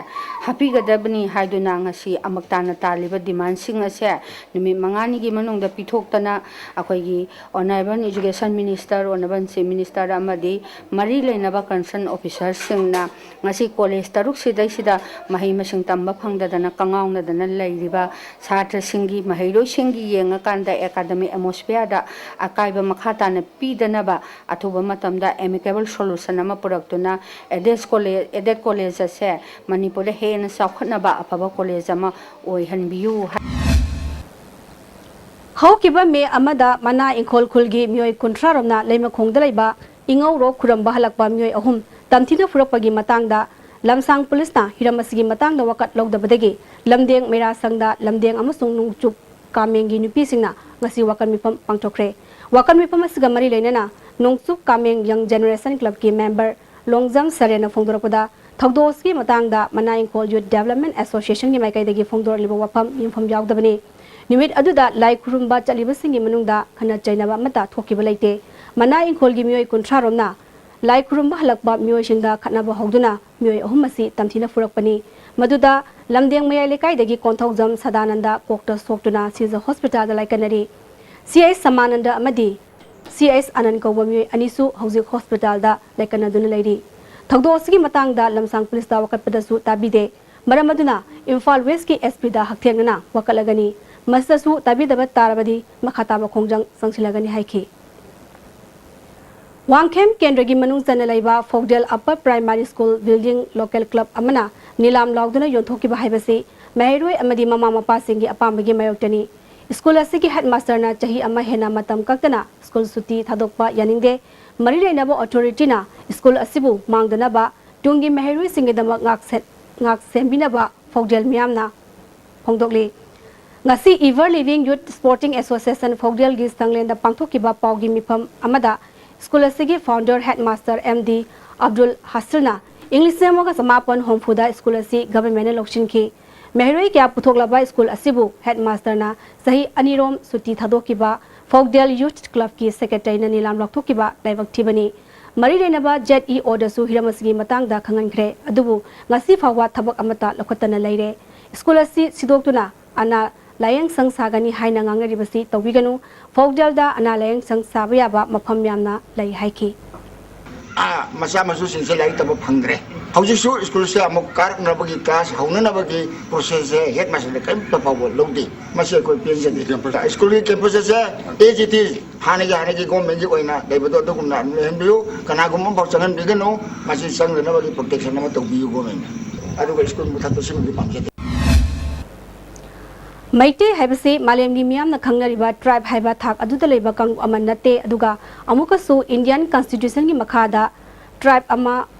ꯍꯥꯞꯄꯤꯒꯗꯕꯅꯤ ꯍꯥꯏꯗꯨꯅ ꯉꯁꯤ ꯑꯃꯛ ꯇꯥꯅ ꯇꯥꯜꯂꯤꯕ ꯗꯤꯃꯥꯟꯁꯤꯡ ꯑꯁꯦ ꯅꯨꯃꯤꯠ ꯃꯉꯥꯅꯤꯒꯤ ꯃꯅꯨꯡꯗ ꯄꯤꯊꯣꯛꯇꯅ ꯑꯩꯈꯣꯏꯒꯤ honourable education minister, honourable chief minister ꯑꯃꯗꯤ ꯃꯔꯤ ꯂꯩꯅꯕ ꯀꯟꯁꯔꯟ ꯑꯣꯐꯤꯁꯔꯁꯤꯡꯅ ꯉꯁꯤ ꯀꯣꯂꯦꯖ ꯇꯔꯨꯛ ꯁꯤꯗꯩꯁꯤꯗ ꯃꯍꯩ ꯃꯁꯤꯡ ꯇꯝꯕ ꯐꯪꯗꯗꯅ ꯀꯉꯥꯎꯅꯗꯅ ꯂꯩꯔꯤꯕ ꯁꯥꯇ꯭ꯔꯁꯤꯡꯒꯤ, ꯃꯍꯩꯔꯣꯏꯁꯤꯡꯒꯤ ꯌꯦꯡꯉꯀꯥꯟꯗ ꯑꯦꯀꯥꯗꯃꯤꯛ ꯑꯦꯠꯃꯣꯁꯐꯤꯌꯔꯗ ꯑꯀꯥꯏꯕ ꯃꯈꯥ ꯇꯥꯅ ꯄꯤꯗꯅꯕ ꯑꯊꯨꯕ ꯃꯇꯝꯗ ꯑꯦꯃꯤꯀꯦꯕꯜ ꯁꯣꯂꯨꯁꯟ ꯑꯃ ꯄꯨꯔꯛꯇꯨꯅ ꯑꯦꯗꯦꯗ ꯀꯣꯂꯦꯖ, ꯑꯦꯗꯦꯗ ꯀꯣꯂꯦꯖ ꯑꯁꯦ ꯃꯅꯤꯄꯨꯔꯗ ꯍꯦꯟꯅ ꯆꯥꯎꯈꯠꯅꯕ ꯑꯐꯕ ꯀꯣꯂꯦꯖ ꯑꯃ ꯑꯣꯏꯍꯟꯕꯤꯌꯨ ꯍꯥꯏ꯫ ꯍꯧꯈꯤꯕ ꯃꯦ ꯑꯃꯗ ꯃꯅꯥ ꯏꯪꯈꯣꯜ ꯈꯨꯜꯒꯤ ꯃꯤꯑꯣꯏ ꯀꯨꯟꯊ꯭ꯔꯥ ꯔꯣꯝꯅ ꯂꯩꯃꯈꯣꯡꯗ ꯂꯩꯕ ꯏꯉꯧꯔꯣꯛ ꯈꯨꯔꯝꯕ ꯍꯜꯂꯛꯄ ꯃꯤꯑꯣꯏ ꯑꯍꯨꯝ ꯇꯝꯊꯤꯅ ꯐꯨꯔꯛꯄꯒꯤ ꯃꯇꯥꯡꯗ ꯂꯝꯁꯥꯡ ꯄꯨꯂꯤꯁꯅ ꯍꯤꯔꯝ ꯑꯁꯤꯒꯤ ꯃꯇꯥꯡꯗ ꯋꯥꯀꯠ ꯂꯧꯗꯕꯗꯒꯤ ꯂꯝꯗꯦꯡ ꯃꯩꯔꯥ ꯁꯪꯗ ꯂꯝꯗꯦꯡ ꯑꯃꯁꯨꯡ ꯅꯣꯡꯆꯨꯞ ꯀꯥꯃꯦꯡꯒꯤ ꯅꯨꯄꯤꯁꯤꯡꯅ ꯉꯁꯤ ꯋꯥꯀꯠ ꯃꯤꯐꯝ ꯄꯥꯡꯊꯣꯛꯈ꯭ꯔꯦ꯫ ꯋꯥꯀꯠ ꯃꯤꯐꯝ ꯑꯁꯤꯒ ꯃꯔꯤ ꯂꯩꯅꯅ ꯅꯣꯡꯆꯨꯞ ꯀꯥꯃꯦꯡ ꯌꯪ ꯖꯦꯅꯦꯔꯦꯁꯟ ꯀ꯭ꯂꯕꯀꯤ ꯃꯦꯝꯕꯔ ꯂꯣꯡꯖꯝ ꯁꯔꯦꯟꯅ ꯐꯣꯡꯗꯣꯔꯛꯄꯗ, ꯊꯧꯗꯣꯛ ꯑꯁꯤꯒꯤ ꯃꯇꯥꯡꯗ ꯃꯅꯥ ꯏꯪꯈꯣꯜ ꯌꯨꯠ ꯗꯦꯕꯂꯞꯃꯦꯟ ꯑꯦꯁꯣꯁꯤꯌꯦꯁꯟꯒꯤ ꯃꯥꯏꯀꯩꯗꯒꯤ ꯐꯣꯡꯗꯣꯔꯛꯂꯤꯕ ꯋꯥꯐꯝ ꯌꯨꯝꯐꯝ ꯌꯥꯎꯗꯕꯅꯤ꯫ ꯅꯨꯃꯤꯠ ꯑꯗꯨꯗ ꯂꯥꯏ ꯈꯨꯔꯨꯝꯕ ꯆꯠꯂꯤꯕꯁꯤꯡꯒꯤ ꯃꯅꯨꯡꯗ ꯈꯠꯅ ꯆꯩꯅꯕ ꯑꯃꯠꯇ ꯊꯣꯛꯈꯤꯕ ꯂꯩꯇꯦ꯫ ꯃꯅꯥ ꯏꯪꯈꯣꯜꯒꯤ ꯃꯤꯑꯣꯏ ꯀꯨꯟꯊ꯭ꯔꯥ ꯔꯣꯝꯅ ꯂꯥꯏ ꯈꯨꯔꯨꯝꯕ ꯍꯜꯂꯛꯄ ꯃꯤꯑꯣꯏꯁꯤꯡꯗ ꯈꯠꯅꯕ ꯍꯧꯗꯨꯅ ꯃꯤꯑꯣꯏ ꯑꯍꯨꯝ ꯑꯁꯤ ꯇꯝꯊꯤꯅ ꯐꯨꯔꯛꯄꯅꯤ꯫ ꯃꯗꯨꯗ ꯂꯝꯗꯦꯡ ꯃꯌꯥꯏ ꯂꯩꯀꯥꯏꯗꯒꯤ ꯀꯣꯟꯊꯧꯖꯝ ꯁꯗꯥꯅꯟꯗ ꯀꯣꯛꯇ ꯁꯣꯛꯇꯨꯅ ꯁꯤꯖ ꯍꯣꯁꯄꯤꯇꯥꯜꯗ ꯂꯥꯏꯀꯠꯅꯔꯤ꯫ ꯁꯤ ꯑꯩꯆ ꯁꯃꯥꯅꯟꯗ ꯑꯃꯗꯤ ꯁꯤ ꯑꯩꯆ ꯑꯅꯟ ꯀꯧꯕ ꯃꯤꯑꯣꯏ ꯑꯅꯤꯁꯨ ꯍꯧꯖꯤꯛ ꯍꯣꯁꯄꯤꯇꯥꯜꯗ ꯂꯥꯏꯀꯠꯅꯗꯨꯅ ꯂꯩꯔꯤ꯫ ꯊꯧꯗꯣꯛ ꯑꯁꯤꯒꯤ ꯃꯇꯥꯡꯗ ꯂꯝꯁꯥꯡ ꯄꯨꯂꯤꯁꯇ ꯋꯥꯀꯠꯄꯗꯁꯨ ꯇꯥꯕꯤꯗꯦ꯫ ꯃꯔꯝ ꯑꯗꯨꯅ ꯏꯝꯐꯥꯜ ꯋꯦꯁꯀꯤ ꯑꯦꯁ ꯄꯤꯗ ꯍꯛꯊꯦꯡꯅꯅ ꯋꯥꯀꯠꯂꯒꯅꯤ꯫ ꯃꯁꯤꯗꯁꯨ ꯇꯥꯕꯤꯗꯕ ꯇꯥꯔꯕꯗꯤ ꯃꯈꯥ ꯇꯥꯕ ꯈꯣꯡꯖꯪ ꯆꯪꯁꯤꯜꯂꯒꯅꯤ ꯍꯥꯏꯈꯤ꯫ ꯋꯥꯡꯈꯦꯝ ꯀꯦꯟꯗ꯭ꯔꯒꯤ ꯃꯅꯨꯡ ꯆꯟꯅ ꯂꯩꯕ Phoudel upper primary school building local club ꯑꯃꯅ ꯅꯤꯂꯥꯝ ꯂꯥꯎꯗꯨꯅ ꯌꯣꯟꯊꯣꯛꯈꯤꯕ ꯍꯥꯏꯕꯁꯤ ꯃꯍꯩꯔꯣꯏ ꯑꯃꯗꯤ ꯃꯃꯥ ꯃꯄꯥꯁꯤꯡꯒꯤ ꯑꯄꯥꯝꯕꯒꯤ ꯃꯥꯌꯣꯛꯇꯅꯤ꯫ ꯁ꯭ꯀꯨꯜ ꯑꯁꯤꯒꯤ ꯍꯦꯗꯃꯥꯁꯇꯔꯅ ꯆꯍꯤ ꯑꯃ ꯍꯦꯟꯅ ꯃꯇꯝ ꯀꯛꯇꯅ ꯁ꯭ꯀꯨꯜ ꯁꯨꯇꯤ ꯊꯥꯗꯣꯛꯄ ꯌꯥꯅꯤꯡꯗꯦ꯫ ꯃꯔꯤ ꯂꯩꯅꯕ ꯑꯣꯊꯣꯔꯤꯇꯤꯅ ꯁ꯭ꯀꯨꯜ ꯑꯁꯤꯕꯨ ꯃꯥꯡꯗꯅꯕ ꯇꯨꯡꯒꯤ ꯃꯍꯩꯔꯣꯏꯁꯤꯡꯒꯤꯗꯃꯛ ꯉꯥꯛꯁꯦ-, ꯉꯥꯛ ꯁꯦꯟꯕꯤꯅꯕ ꯐꯧꯗꯦꯜ ꯃꯤꯌꯥꯝꯅ ꯐꯣꯡꯗꯣꯛꯂꯤ꯫ ꯉꯁꯤ Ever Living Youth Sporting Association ꯐꯧꯗꯦꯜꯒꯤ ꯁꯪꯂꯦꯟꯗ ꯄꯥꯡꯊꯣꯛꯈꯤꯕ ꯄꯥꯎꯒꯤ ꯃꯤꯐꯝ ꯑꯃꯗ ꯁ꯭ꯀꯨꯜ ꯑꯁꯤꯒꯤ founder headmaster M D Abdul ꯍꯥꯁꯤꯜꯅ ꯏꯪ ꯂꯤꯁꯤꯡ ꯑꯃꯒ ꯆꯃꯥꯄꯟ ꯍꯨꯝꯐꯨꯗ ꯁ꯭ꯀꯨꯜ ꯑꯁꯤ governmentꯅ ꯂꯧꯁꯤꯟꯈꯤ꯫ ꯃꯍꯩꯔꯣꯏ ꯀꯌꯥ ꯄꯨꯊꯣꯛꯂꯕ ꯁ꯭ꯀꯨꯜ ꯑꯁꯤꯕꯨ headmasterꯅ ꯆꯍꯤ ꯑꯅꯤꯔꯣꯝ ꯁꯨꯇꯤ ꯊꯥꯗꯣꯛꯈꯤꯕ ꯐꯧꯗꯦꯜ Youth Clubꯀꯤ secretaryꯅ ꯅꯤꯂꯥꯝ ꯂꯥꯎꯊꯣꯛꯈꯤꯕ ꯂꯥꯏꯕꯛ ꯊꯤꯕꯅꯤ꯫ ꯃꯔꯤ ꯂꯩꯅꯕ ZEOꯗꯁꯨ ꯍꯤꯔꯝ ꯑꯁꯤꯒꯤ ꯃꯇꯥꯡꯗ ꯈꯪꯍꯟꯈ꯭ꯔꯦ, ꯑꯗꯨꯕꯨ ꯉꯁꯤ ꯐꯥꯎꯕ ꯊꯕꯛ ꯑꯃꯠꯇ ꯂꯧꯈꯠꯇꯅ ꯂꯩꯔꯦ꯫ ꯁ꯭ꯀꯨꯜ ꯑꯁꯤ ꯁꯤꯗꯣꯛꯇꯨꯅ ꯑꯅꯥ ꯂꯥꯌꯦꯡ ꯁꯪ ꯁꯥꯒꯅꯤ ꯍꯥꯏꯅ ꯉꯥꯡꯅꯔꯤꯕꯁꯤ ꯇꯧꯕꯤꯒꯅꯨ꯫ ꯐꯧꯗꯦꯜꯗ ꯑꯅꯥ ꯂꯥꯌꯦꯡ ꯁꯪ ꯁꯥꯕ ꯌꯥꯕ ꯃꯐꯝ ꯌꯥꯝꯅ ꯂꯩ ꯍꯥꯏꯈꯤ꯫ ꯑꯥ, ꯃꯆꯥ ꯃꯁꯨꯁꯤꯡꯁꯦ ꯂꯥꯏꯔꯤꯛ ꯇꯝꯕ ꯐꯪꯗ꯭ꯔꯦ꯫ ꯍꯧꯖꯤꯛꯁꯨ ꯁ꯭ꯀꯨꯜꯁꯦ ꯑꯃꯨꯛ ꯀꯥꯔꯛꯅꯕꯒꯤ, class ꯍꯧꯅꯅꯕꯒꯤ processꯁꯦ headmasterꯗ ꯀꯔꯤꯝꯇ ꯐꯥꯎꯕ ꯂꯧꯗꯦ꯫ ꯃꯁꯤ ꯑꯩꯈꯣꯏ ꯄꯦꯟꯖꯗꯦ꯫ Campus꯫ ꯁ꯭ꯀꯨꯜꯒꯤ campus ꯑꯁꯦ as it is ꯍꯥꯟꯅꯒꯤ, ꯍꯥꯟꯅꯒꯤ governmentꯀꯤ ꯑꯣꯏꯅ ꯂꯩꯕꯗꯣ ꯑꯗꯨꯒꯨꯝꯅ ꯑꯗꯨꯝ ꯂꯩꯍꯟꯕꯤꯌꯨ꯫ ꯀꯅꯥꯒꯨꯝꯕ ꯑꯃꯐꯥꯎ ꯆꯪꯍꯟꯕꯤꯒꯅꯨ꯫ ꯃꯁꯤ ꯆꯪꯗꯅꯕꯒꯤ protection ꯑꯃ ꯇꯧꯕꯤꯌꯨ governmentꯅ꯫ ꯑꯗꯨꯒ ꯁ꯭ꯀꯨꯜ ꯃꯨꯊꯠꯄ ꯁꯤꯃꯗꯤ ꯄꯥꯝꯖꯗꯦ꯫ ꯃꯩꯇꯩ ꯍꯥꯏꯕꯁꯤ ꯃꯥꯂꯦꯝꯒꯤ ꯃꯤꯌꯥꯝꯅ ꯈꯪꯅꯔꯤꯕ tribe ꯍꯥꯏꯕ ꯊꯥꯛ ꯑꯗꯨꯗ ꯂꯩꯕ ꯀꯥꯡꯂꯨꯞ ꯑꯃ ꯅꯠꯇꯦ, ꯑꯗꯨꯒ ꯑꯃꯨꯛꯀꯁꯨ Indian Constitutionꯒꯤ ꯃꯈꯥꯗ tribe ꯑꯃ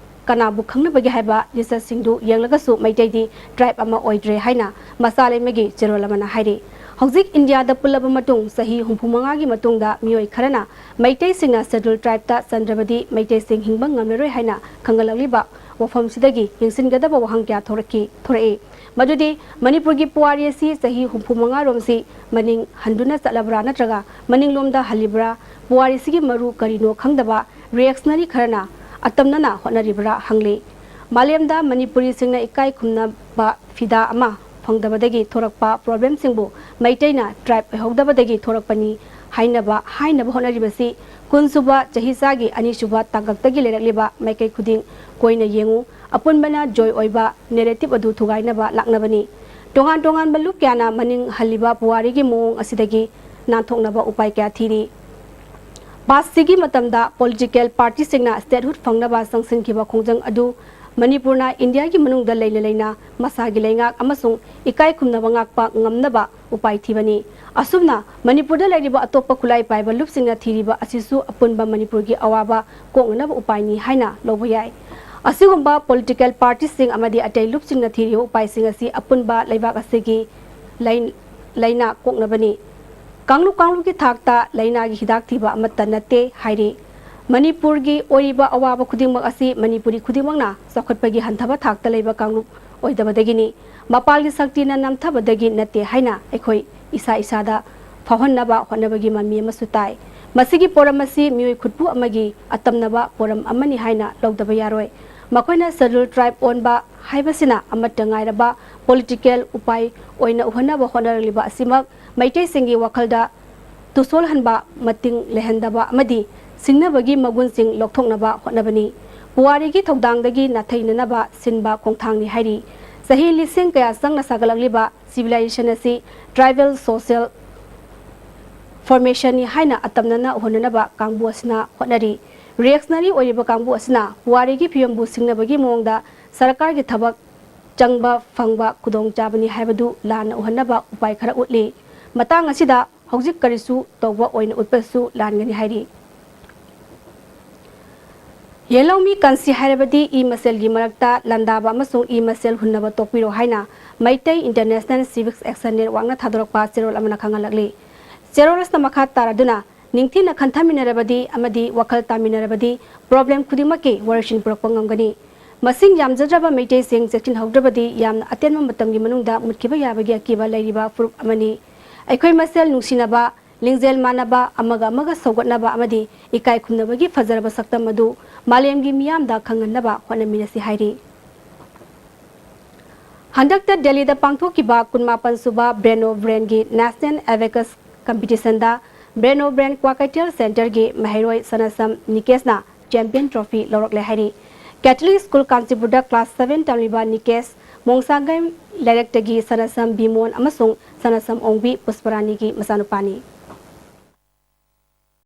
ꯀꯅꯥꯕꯨ ꯈꯪꯅꯕꯒꯦ ꯍꯥꯏꯕ listꯁꯤꯡꯗꯨ ꯌꯦꯡꯂꯒꯁꯨ ꯃꯩꯇꯩꯗꯤ tribe ꯑꯃ ꯑꯣꯏꯗ꯭ꯔꯦ ꯍꯥꯏꯅ ꯃꯆꯥꯂꯦꯝꯃꯒꯤ ꯆꯦꯔꯣꯜ ꯑꯃꯅ ꯍꯥꯏꯔꯤ꯫ ꯍꯧꯖꯤꯛ ꯏꯟꯗꯤꯌꯥꯗ ꯄꯨꯜꯂꯕ ꯃꯇꯨꯡ ꯆꯍꯤ ꯍꯨꯝꯐꯨ ꯃꯉꯥꯒꯤ ꯃꯇꯨꯡꯗ ꯃꯤꯑꯣꯏ ꯈꯔꯅ ꯃꯩꯇꯩꯁꯤꯡꯅ scheduled tribeꯇ ꯆꯟꯗ꯭ꯔꯕꯗꯤ ꯃꯩꯇꯩꯁꯤꯡ ꯍꯤꯡꯕ ꯉꯝꯂꯔꯣꯏ ꯍꯥꯏꯅ ꯈꯪꯒꯠꯂꯛꯂꯤꯕ ꯋꯥꯐꯝꯁꯤꯗꯒꯤ ꯌꯦꯡꯁꯤꯟꯒꯗꯕ ꯋꯥꯍꯪ ꯀꯌꯥ ꯊꯣꯔꯛꯈꯤ, ꯊꯣꯔꯛꯏ꯫ ꯃꯗꯨꯗꯤ ꯃꯅꯤꯄꯨꯔꯒꯤ ꯄꯨꯋꯥꯔꯤ ꯑꯁꯤ ꯆꯍꯤ ꯍꯨꯝꯐꯨ ꯃꯉꯥꯔꯣꯝꯁꯤ ꯃꯅꯤꯡ ꯍꯟꯗꯨꯅ ꯆꯠꯂꯕ꯭ꯔꯥ ꯅꯠꯇ꯭ꯔꯒ ꯃꯅꯤꯡꯂꯣꯝꯗ ꯍꯜꯂꯤꯕ꯭ꯔꯥ? ꯄꯨꯋꯥꯔꯤꯁꯤꯒꯤ ꯃꯔꯨ ꯀꯔꯤꯅꯣ ꯈꯪꯗꯕ reactionary ꯈꯔꯅ ꯑꯇꯝꯅꯅ ꯍꯣꯠꯅꯔꯤꯕ꯭ꯔꯥ ꯍꯪꯂꯤ꯫ ꯃꯥꯂꯦꯝꯗ ꯃꯅꯤꯄꯨꯔꯤꯁꯤꯡꯅ ꯏꯀꯥꯏ ꯈꯨꯝꯅꯕ ꯐꯤꯗꯥ ꯑꯃ ꯐꯪꯗꯕꯗꯒꯤ ꯊꯣꯔꯛꯄ problemꯁꯤꯡꯕꯨ ꯃꯩꯇꯩꯅ tribe ꯑꯣꯏꯍꯧꯗꯕꯗꯒꯤ ꯊꯣꯔꯛꯄꯅꯤ ꯍꯥꯏꯅꯕ, ꯍꯥꯏꯅꯕ ꯍꯣꯠꯅꯔꯤꯕꯁꯤ ꯀꯨꯟꯁꯨꯕ ꯆꯍꯤꯆꯥꯒꯤ ꯑꯅꯤꯁꯨꯕ ꯇꯥꯡꯀꯛꯇꯒꯤ ꯂꯩꯔꯛꯂꯤꯕ ꯃꯥꯏꯀꯩ ꯈꯨꯗꯤꯡ ꯀꯣꯏꯅ ꯌꯦꯡꯉꯨ꯫ ꯑꯄꯨꯟꯕꯅ ꯖꯣꯏ ꯑꯣꯏꯕ narrative ꯑꯗꯨ ꯊꯨꯒꯥꯏꯅꯕ ꯂꯥꯛꯅꯕꯅꯤ꯫ ꯇꯣꯉꯥꯟ ꯇꯣꯉꯥꯟꯕ ꯂꯨꯞ ꯀꯌꯥꯅ ꯃꯅꯤꯡ ꯍꯜꯂꯤꯕ ꯄꯨꯋꯥꯔꯤꯒꯤ ꯃꯑꯣꯡ ꯑꯁꯤꯗꯒꯤ ꯅꯥꯟꯊꯣꯛꯅꯕ ꯎꯄꯥꯏ ꯀꯌꯥ ꯊꯤꯔꯤ꯫ ꯄꯥꯁꯁꯤꯒꯤ ꯃꯇꯝꯗ political partyꯁꯤꯡꯅ statehood ꯐꯪꯅꯕ ꯆꯪꯁꯤꯟꯈꯤꯕ ꯈꯣꯡꯖꯪ ꯑꯗꯨ ꯃꯅꯤꯄꯨꯔꯅ ꯏꯟꯗꯤꯌꯥꯒꯤ ꯃꯅꯨꯡꯗ ꯂꯩꯅ ꯂꯩꯅ ꯃꯁꯥꯒꯤ ꯂꯩꯉꯥꯛ ꯑꯃꯁꯨꯡ ꯏꯀꯥꯏ ꯈꯨꯝꯅꯕ ꯉꯥꯛꯄ ꯉꯝꯅꯕ ꯎꯄꯥꯏ ꯊꯤꯕꯅꯤ꯫ ꯑꯁꯨꯝꯅ ꯃꯅꯤꯄꯨꯔꯗ ꯂꯩꯔꯤꯕ ꯑꯇꯣꯞꯄ ꯈꯨꯠꯂꯥꯏ ꯄꯥꯏꯕ ꯂꯨꯞꯁꯤꯡꯅ ꯊꯤꯔꯤꯕ ꯑꯁꯤꯁꯨ ꯑꯄꯨꯟꯕ ꯃꯅꯤꯄꯨꯔꯒꯤ ꯑꯋꯥꯕ ꯀꯣꯛꯅꯅꯕ ꯎꯄꯥꯏꯅꯤ ꯍꯥꯏꯅ ꯂꯧꯕ ꯌꯥꯏ꯫ ꯑꯁꯤꯒꯨꯝꯕ political partyꯁꯤꯡ ꯑꯃꯗꯤ ꯑꯇꯩ ꯂꯨꯞꯁꯤꯡꯅ ꯊꯤꯔꯤꯕ ꯎꯄꯥꯏꯁꯤꯡ ꯑꯁꯤ ꯑꯄꯨꯟꯕ ꯂꯩꯕꯥꯛ ꯑꯁꯤꯒꯤ ꯂꯩ-, ꯂꯥꯏꯅꯥ ꯀꯣꯛꯅꯕꯅꯤ꯫ ꯀꯥꯡꯂꯨꯞ ꯀꯥꯡꯂꯨꯞꯀꯤ ꯊꯥꯛꯇ ꯂꯥꯏꯅꯥꯒꯤ ꯍꯤꯗꯥꯛ ꯊꯤꯕ ꯑꯃꯠꯇ ꯅꯠꯇꯦ ꯍꯥꯏꯔꯤ꯫ ꯃꯅꯤꯄꯨꯔꯒꯤ ꯑꯣꯏꯔꯤꯕ ꯑꯋꯥꯕ ꯈꯨꯗꯤꯡꯃꯛ ꯑꯁꯤ ꯃꯅꯤꯄꯨꯔꯤ ꯈꯨꯗꯤꯡꯃꯛꯅ ꯆꯥꯎꯈꯠꯄꯒꯤ ꯍꯟꯊꯕ ꯊꯥꯛꯇ ꯂꯩꯕ ꯀꯥꯡꯂꯨꯞ ꯑꯣꯏꯗꯕꯗꯒꯤꯅꯤ꯫ ꯃꯄꯥꯟꯒꯤ ꯁꯛꯇꯤꯅ ꯅꯝꯊꯕꯗꯒꯤ ꯅꯠꯇꯦ ꯍꯥꯏꯅ ꯑꯩꯈꯣꯏ ꯏꯁꯥ ꯏꯁꯥꯗ ꯐꯥꯎꯍꯟꯅꯕ ꯍꯣꯠꯅꯕꯒꯤ ꯃꯃꯤ ꯑꯃꯁꯨ ꯇꯥꯏ꯫ ꯃꯁꯤꯒꯤ ꯄꯣꯔꯝ ꯑꯁꯤ ꯃꯤꯑꯣꯏ ꯈꯨꯠꯄꯨ ꯑꯃꯒꯤ ꯑꯇꯝꯅꯕ ꯄꯣꯔꯝ ꯑꯃꯅꯤ ꯍꯥꯏꯅ ꯂꯧꯗꯕ ꯌꯥꯔꯣꯏ꯫ ꯃꯈꯣꯏꯅ Scheduled Tribe ꯑꯣꯟꯕ ꯍꯥꯏꯕꯁꯤꯅ ꯑꯃꯠꯇ ꯉꯥꯏꯔꯕ political ꯎꯄꯥꯏ ꯑꯣꯏꯅ ꯎꯍꯟꯅꯕ ꯍꯣꯠꯅꯔꯛꯂꯤꯕ ꯑꯁꯤꯃꯛ ꯃꯩꯇꯩꯁꯤꯡꯒꯤ ꯋꯥꯈꯜꯗ ꯇꯨꯁꯣꯜꯍꯟꯕ, ꯃꯇꯤꯡ ꯂꯩꯍꯟꯗꯕ ꯑꯃꯗꯤ ꯁꯤꯡꯅꯕꯒꯤ ꯃꯒꯨꯟꯁꯤꯡ ꯂꯧꯊꯣꯛꯅꯕ ꯍꯣꯠꯅꯕꯅꯤ꯫ ꯄꯨꯋꯥꯔꯤꯒꯤ ꯊꯧꯗꯥꯡꯗꯒꯤ ꯅꯥꯊꯩꯅꯅꯕ ꯁꯤꯟꯕ ꯈꯣꯡꯊꯥꯡꯅꯤ ꯍꯥꯏꯔꯤ꯫ ꯆꯍꯤ ꯂꯤꯁꯤꯡ ꯀꯌꯥ ꯆꯪꯅ ꯁꯥꯒꯠꯂꯛꯂꯤꯕ civilization ꯑꯁꯤ tribal social formationꯅꯤ ꯍꯥꯏꯅ ꯑꯇꯝꯅꯅ ꯎꯍꯟꯅꯅꯕ ꯀꯥꯡꯕꯨ ꯑꯁꯤꯅ ꯍꯣꯠꯅꯔꯤ꯫ Reactionary ꯑꯣꯏꯔꯤꯕ ꯀꯥꯡꯕꯨ ꯑꯁꯤꯅ ꯄꯨꯋꯥꯔꯤꯒꯤ ꯐꯤꯕꯝꯕꯨ ꯁꯤꯡꯅꯕꯒꯤ ꯃꯑꯣꯡꯗ ꯁꯔꯀꯥꯔꯒꯤ ꯊꯕꯛ ꯆꯪꯕ ꯐꯪꯕ ꯈꯨꯗꯣꯡꯆꯥꯕꯅꯤ ꯍꯥꯏꯕꯗꯨ ꯂꯥꯟꯅ ꯎꯍꯟꯅꯕ ꯎꯄꯥꯏ ꯈꯔ ꯎꯠꯂꯤ꯫ ꯃꯇꯥꯡ ꯑꯁꯤꯗ ꯍꯧꯖꯤꯛ ꯀꯔꯤꯁꯨ ꯇꯧꯕ ꯑꯣꯏꯅ ꯎꯠꯄꯁꯨ ꯂꯥꯟꯒꯅꯤ ꯍꯥꯏꯔꯤ꯫ ꯌꯦꯜꯍꯧꯃꯤ ꯀꯟꯁꯤ ꯍꯥꯏꯔꯕꯗꯤ ꯏ ꯃꯁꯦꯜꯒꯤ ꯃꯔꯛꯇ ꯂꯥꯟꯗꯥꯕ ꯑꯃꯁꯨꯡ ꯏ ꯃꯁꯦꯜ ꯍꯨꯟꯅꯕ ꯇꯣꯛꯄꯤꯔꯣ ꯍꯥꯏꯅ ꯃꯩꯇꯩ International Civic Action Networkꯅ ꯊꯥꯗꯣꯔꯛꯄ ꯆꯦꯔꯣꯜ ꯑꯃꯅ ꯈꯪꯍꯜꯂꯛꯂꯤ꯫ ꯆꯦꯔꯣꯜ ꯑꯁꯤꯅ ꯃꯈꯥ ꯇꯥꯔꯗꯨꯅ ꯅꯤꯡꯊꯤꯅ ꯈꯟꯊꯃꯤꯟꯅꯔꯕꯗꯤ ꯑꯃꯗꯤ ꯋꯥꯈꯜ ꯇꯥꯃꯤꯟꯅꯔꯕꯗꯤ problem ꯈꯨꯗꯤꯡꯃꯛꯀꯤ ꯋꯥꯔꯣꯏꯁꯤꯟ ꯄꯨꯔꯛꯄ ꯉꯝꯒꯅꯤ꯫ ꯃꯁꯤꯡ ꯌꯥꯝꯖꯗ꯭ꯔꯕ ꯃꯩꯇꯩꯁꯤꯡ ꯆꯦꯛꯁꯤꯟꯍꯧꯗ꯭ꯔꯕꯗꯤ ꯌꯥꯝꯅ ꯑꯇꯦꯟꯕ ꯃꯇꯝꯒꯤ ꯃꯅꯨꯡꯗ ꯃꯨꯠꯈꯤꯕ ꯌꯥꯕꯒꯤ ꯑꯀꯤꯕ ꯂꯩꯔꯤꯕ ꯐꯨꯔꯨꯞ ꯑꯃꯅꯤ꯫ ꯑꯩꯈꯣꯏ ꯃꯁꯦꯜ ꯅꯨꯡꯁꯤꯅꯕ, ꯂꯤꯡꯖꯦꯜ ꯃꯥꯟꯅꯕ, ꯑꯃꯒ ꯑꯃꯒ ꯁꯧꯒꯠꯅꯕ ꯑꯃꯗꯤ ꯏꯀꯥꯏ ꯈꯨꯝꯅꯕꯒꯤ ꯐꯖꯔꯕ ꯁꯛꯇꯝ ꯑꯗꯨ ꯃꯥꯂꯦꯝꯒꯤ ꯃꯤꯌꯥꯝꯗ ꯈꯪꯍꯟꯅꯕ ꯍꯣꯠꯅꯃꯤꯟꯅꯁꯤ ꯍꯥꯏꯔꯤ꯫ ꯍꯟꯗꯛꯇ ꯗꯦꯜꯂꯤꯗ ꯄꯥꯡꯊꯣꯛꯈꯤꯕ ꯀꯨꯟꯃꯥꯄꯟ ꯁꯨꯕ Brain of Brainꯒꯤ National Abacus Competitionꯗ Brain of Brain Kwakeithel Centreꯒꯤ ꯃꯍꯩꯔꯣꯏ ꯁꯅꯥꯁꯝ ꯅꯤꯀꯦꯁꯅ champion trophy ꯂꯧꯔꯛꯂꯦ ꯍꯥꯏꯔꯤ꯫ Catholic School ꯀꯥꯟꯆꯤꯄꯨꯔꯗ class seven ꯇꯝꯂꯤꯕ ꯅꯤꯀꯦꯁ ꯃꯣꯡꯁꯥꯡꯒꯩ ꯂꯩꯔꯛꯇꯒꯤ ꯁꯅꯥꯁꯝ ꯕꯤꯃꯣꯟ ꯑꯃꯁꯨꯡ ꯁꯅꯥꯁꯝ ꯑꯣꯡꯕꯤ ꯄꯨꯁꯄꯔꯥꯅꯤꯒꯤ ꯃꯆꯥꯅꯨꯄꯥꯅꯤ꯫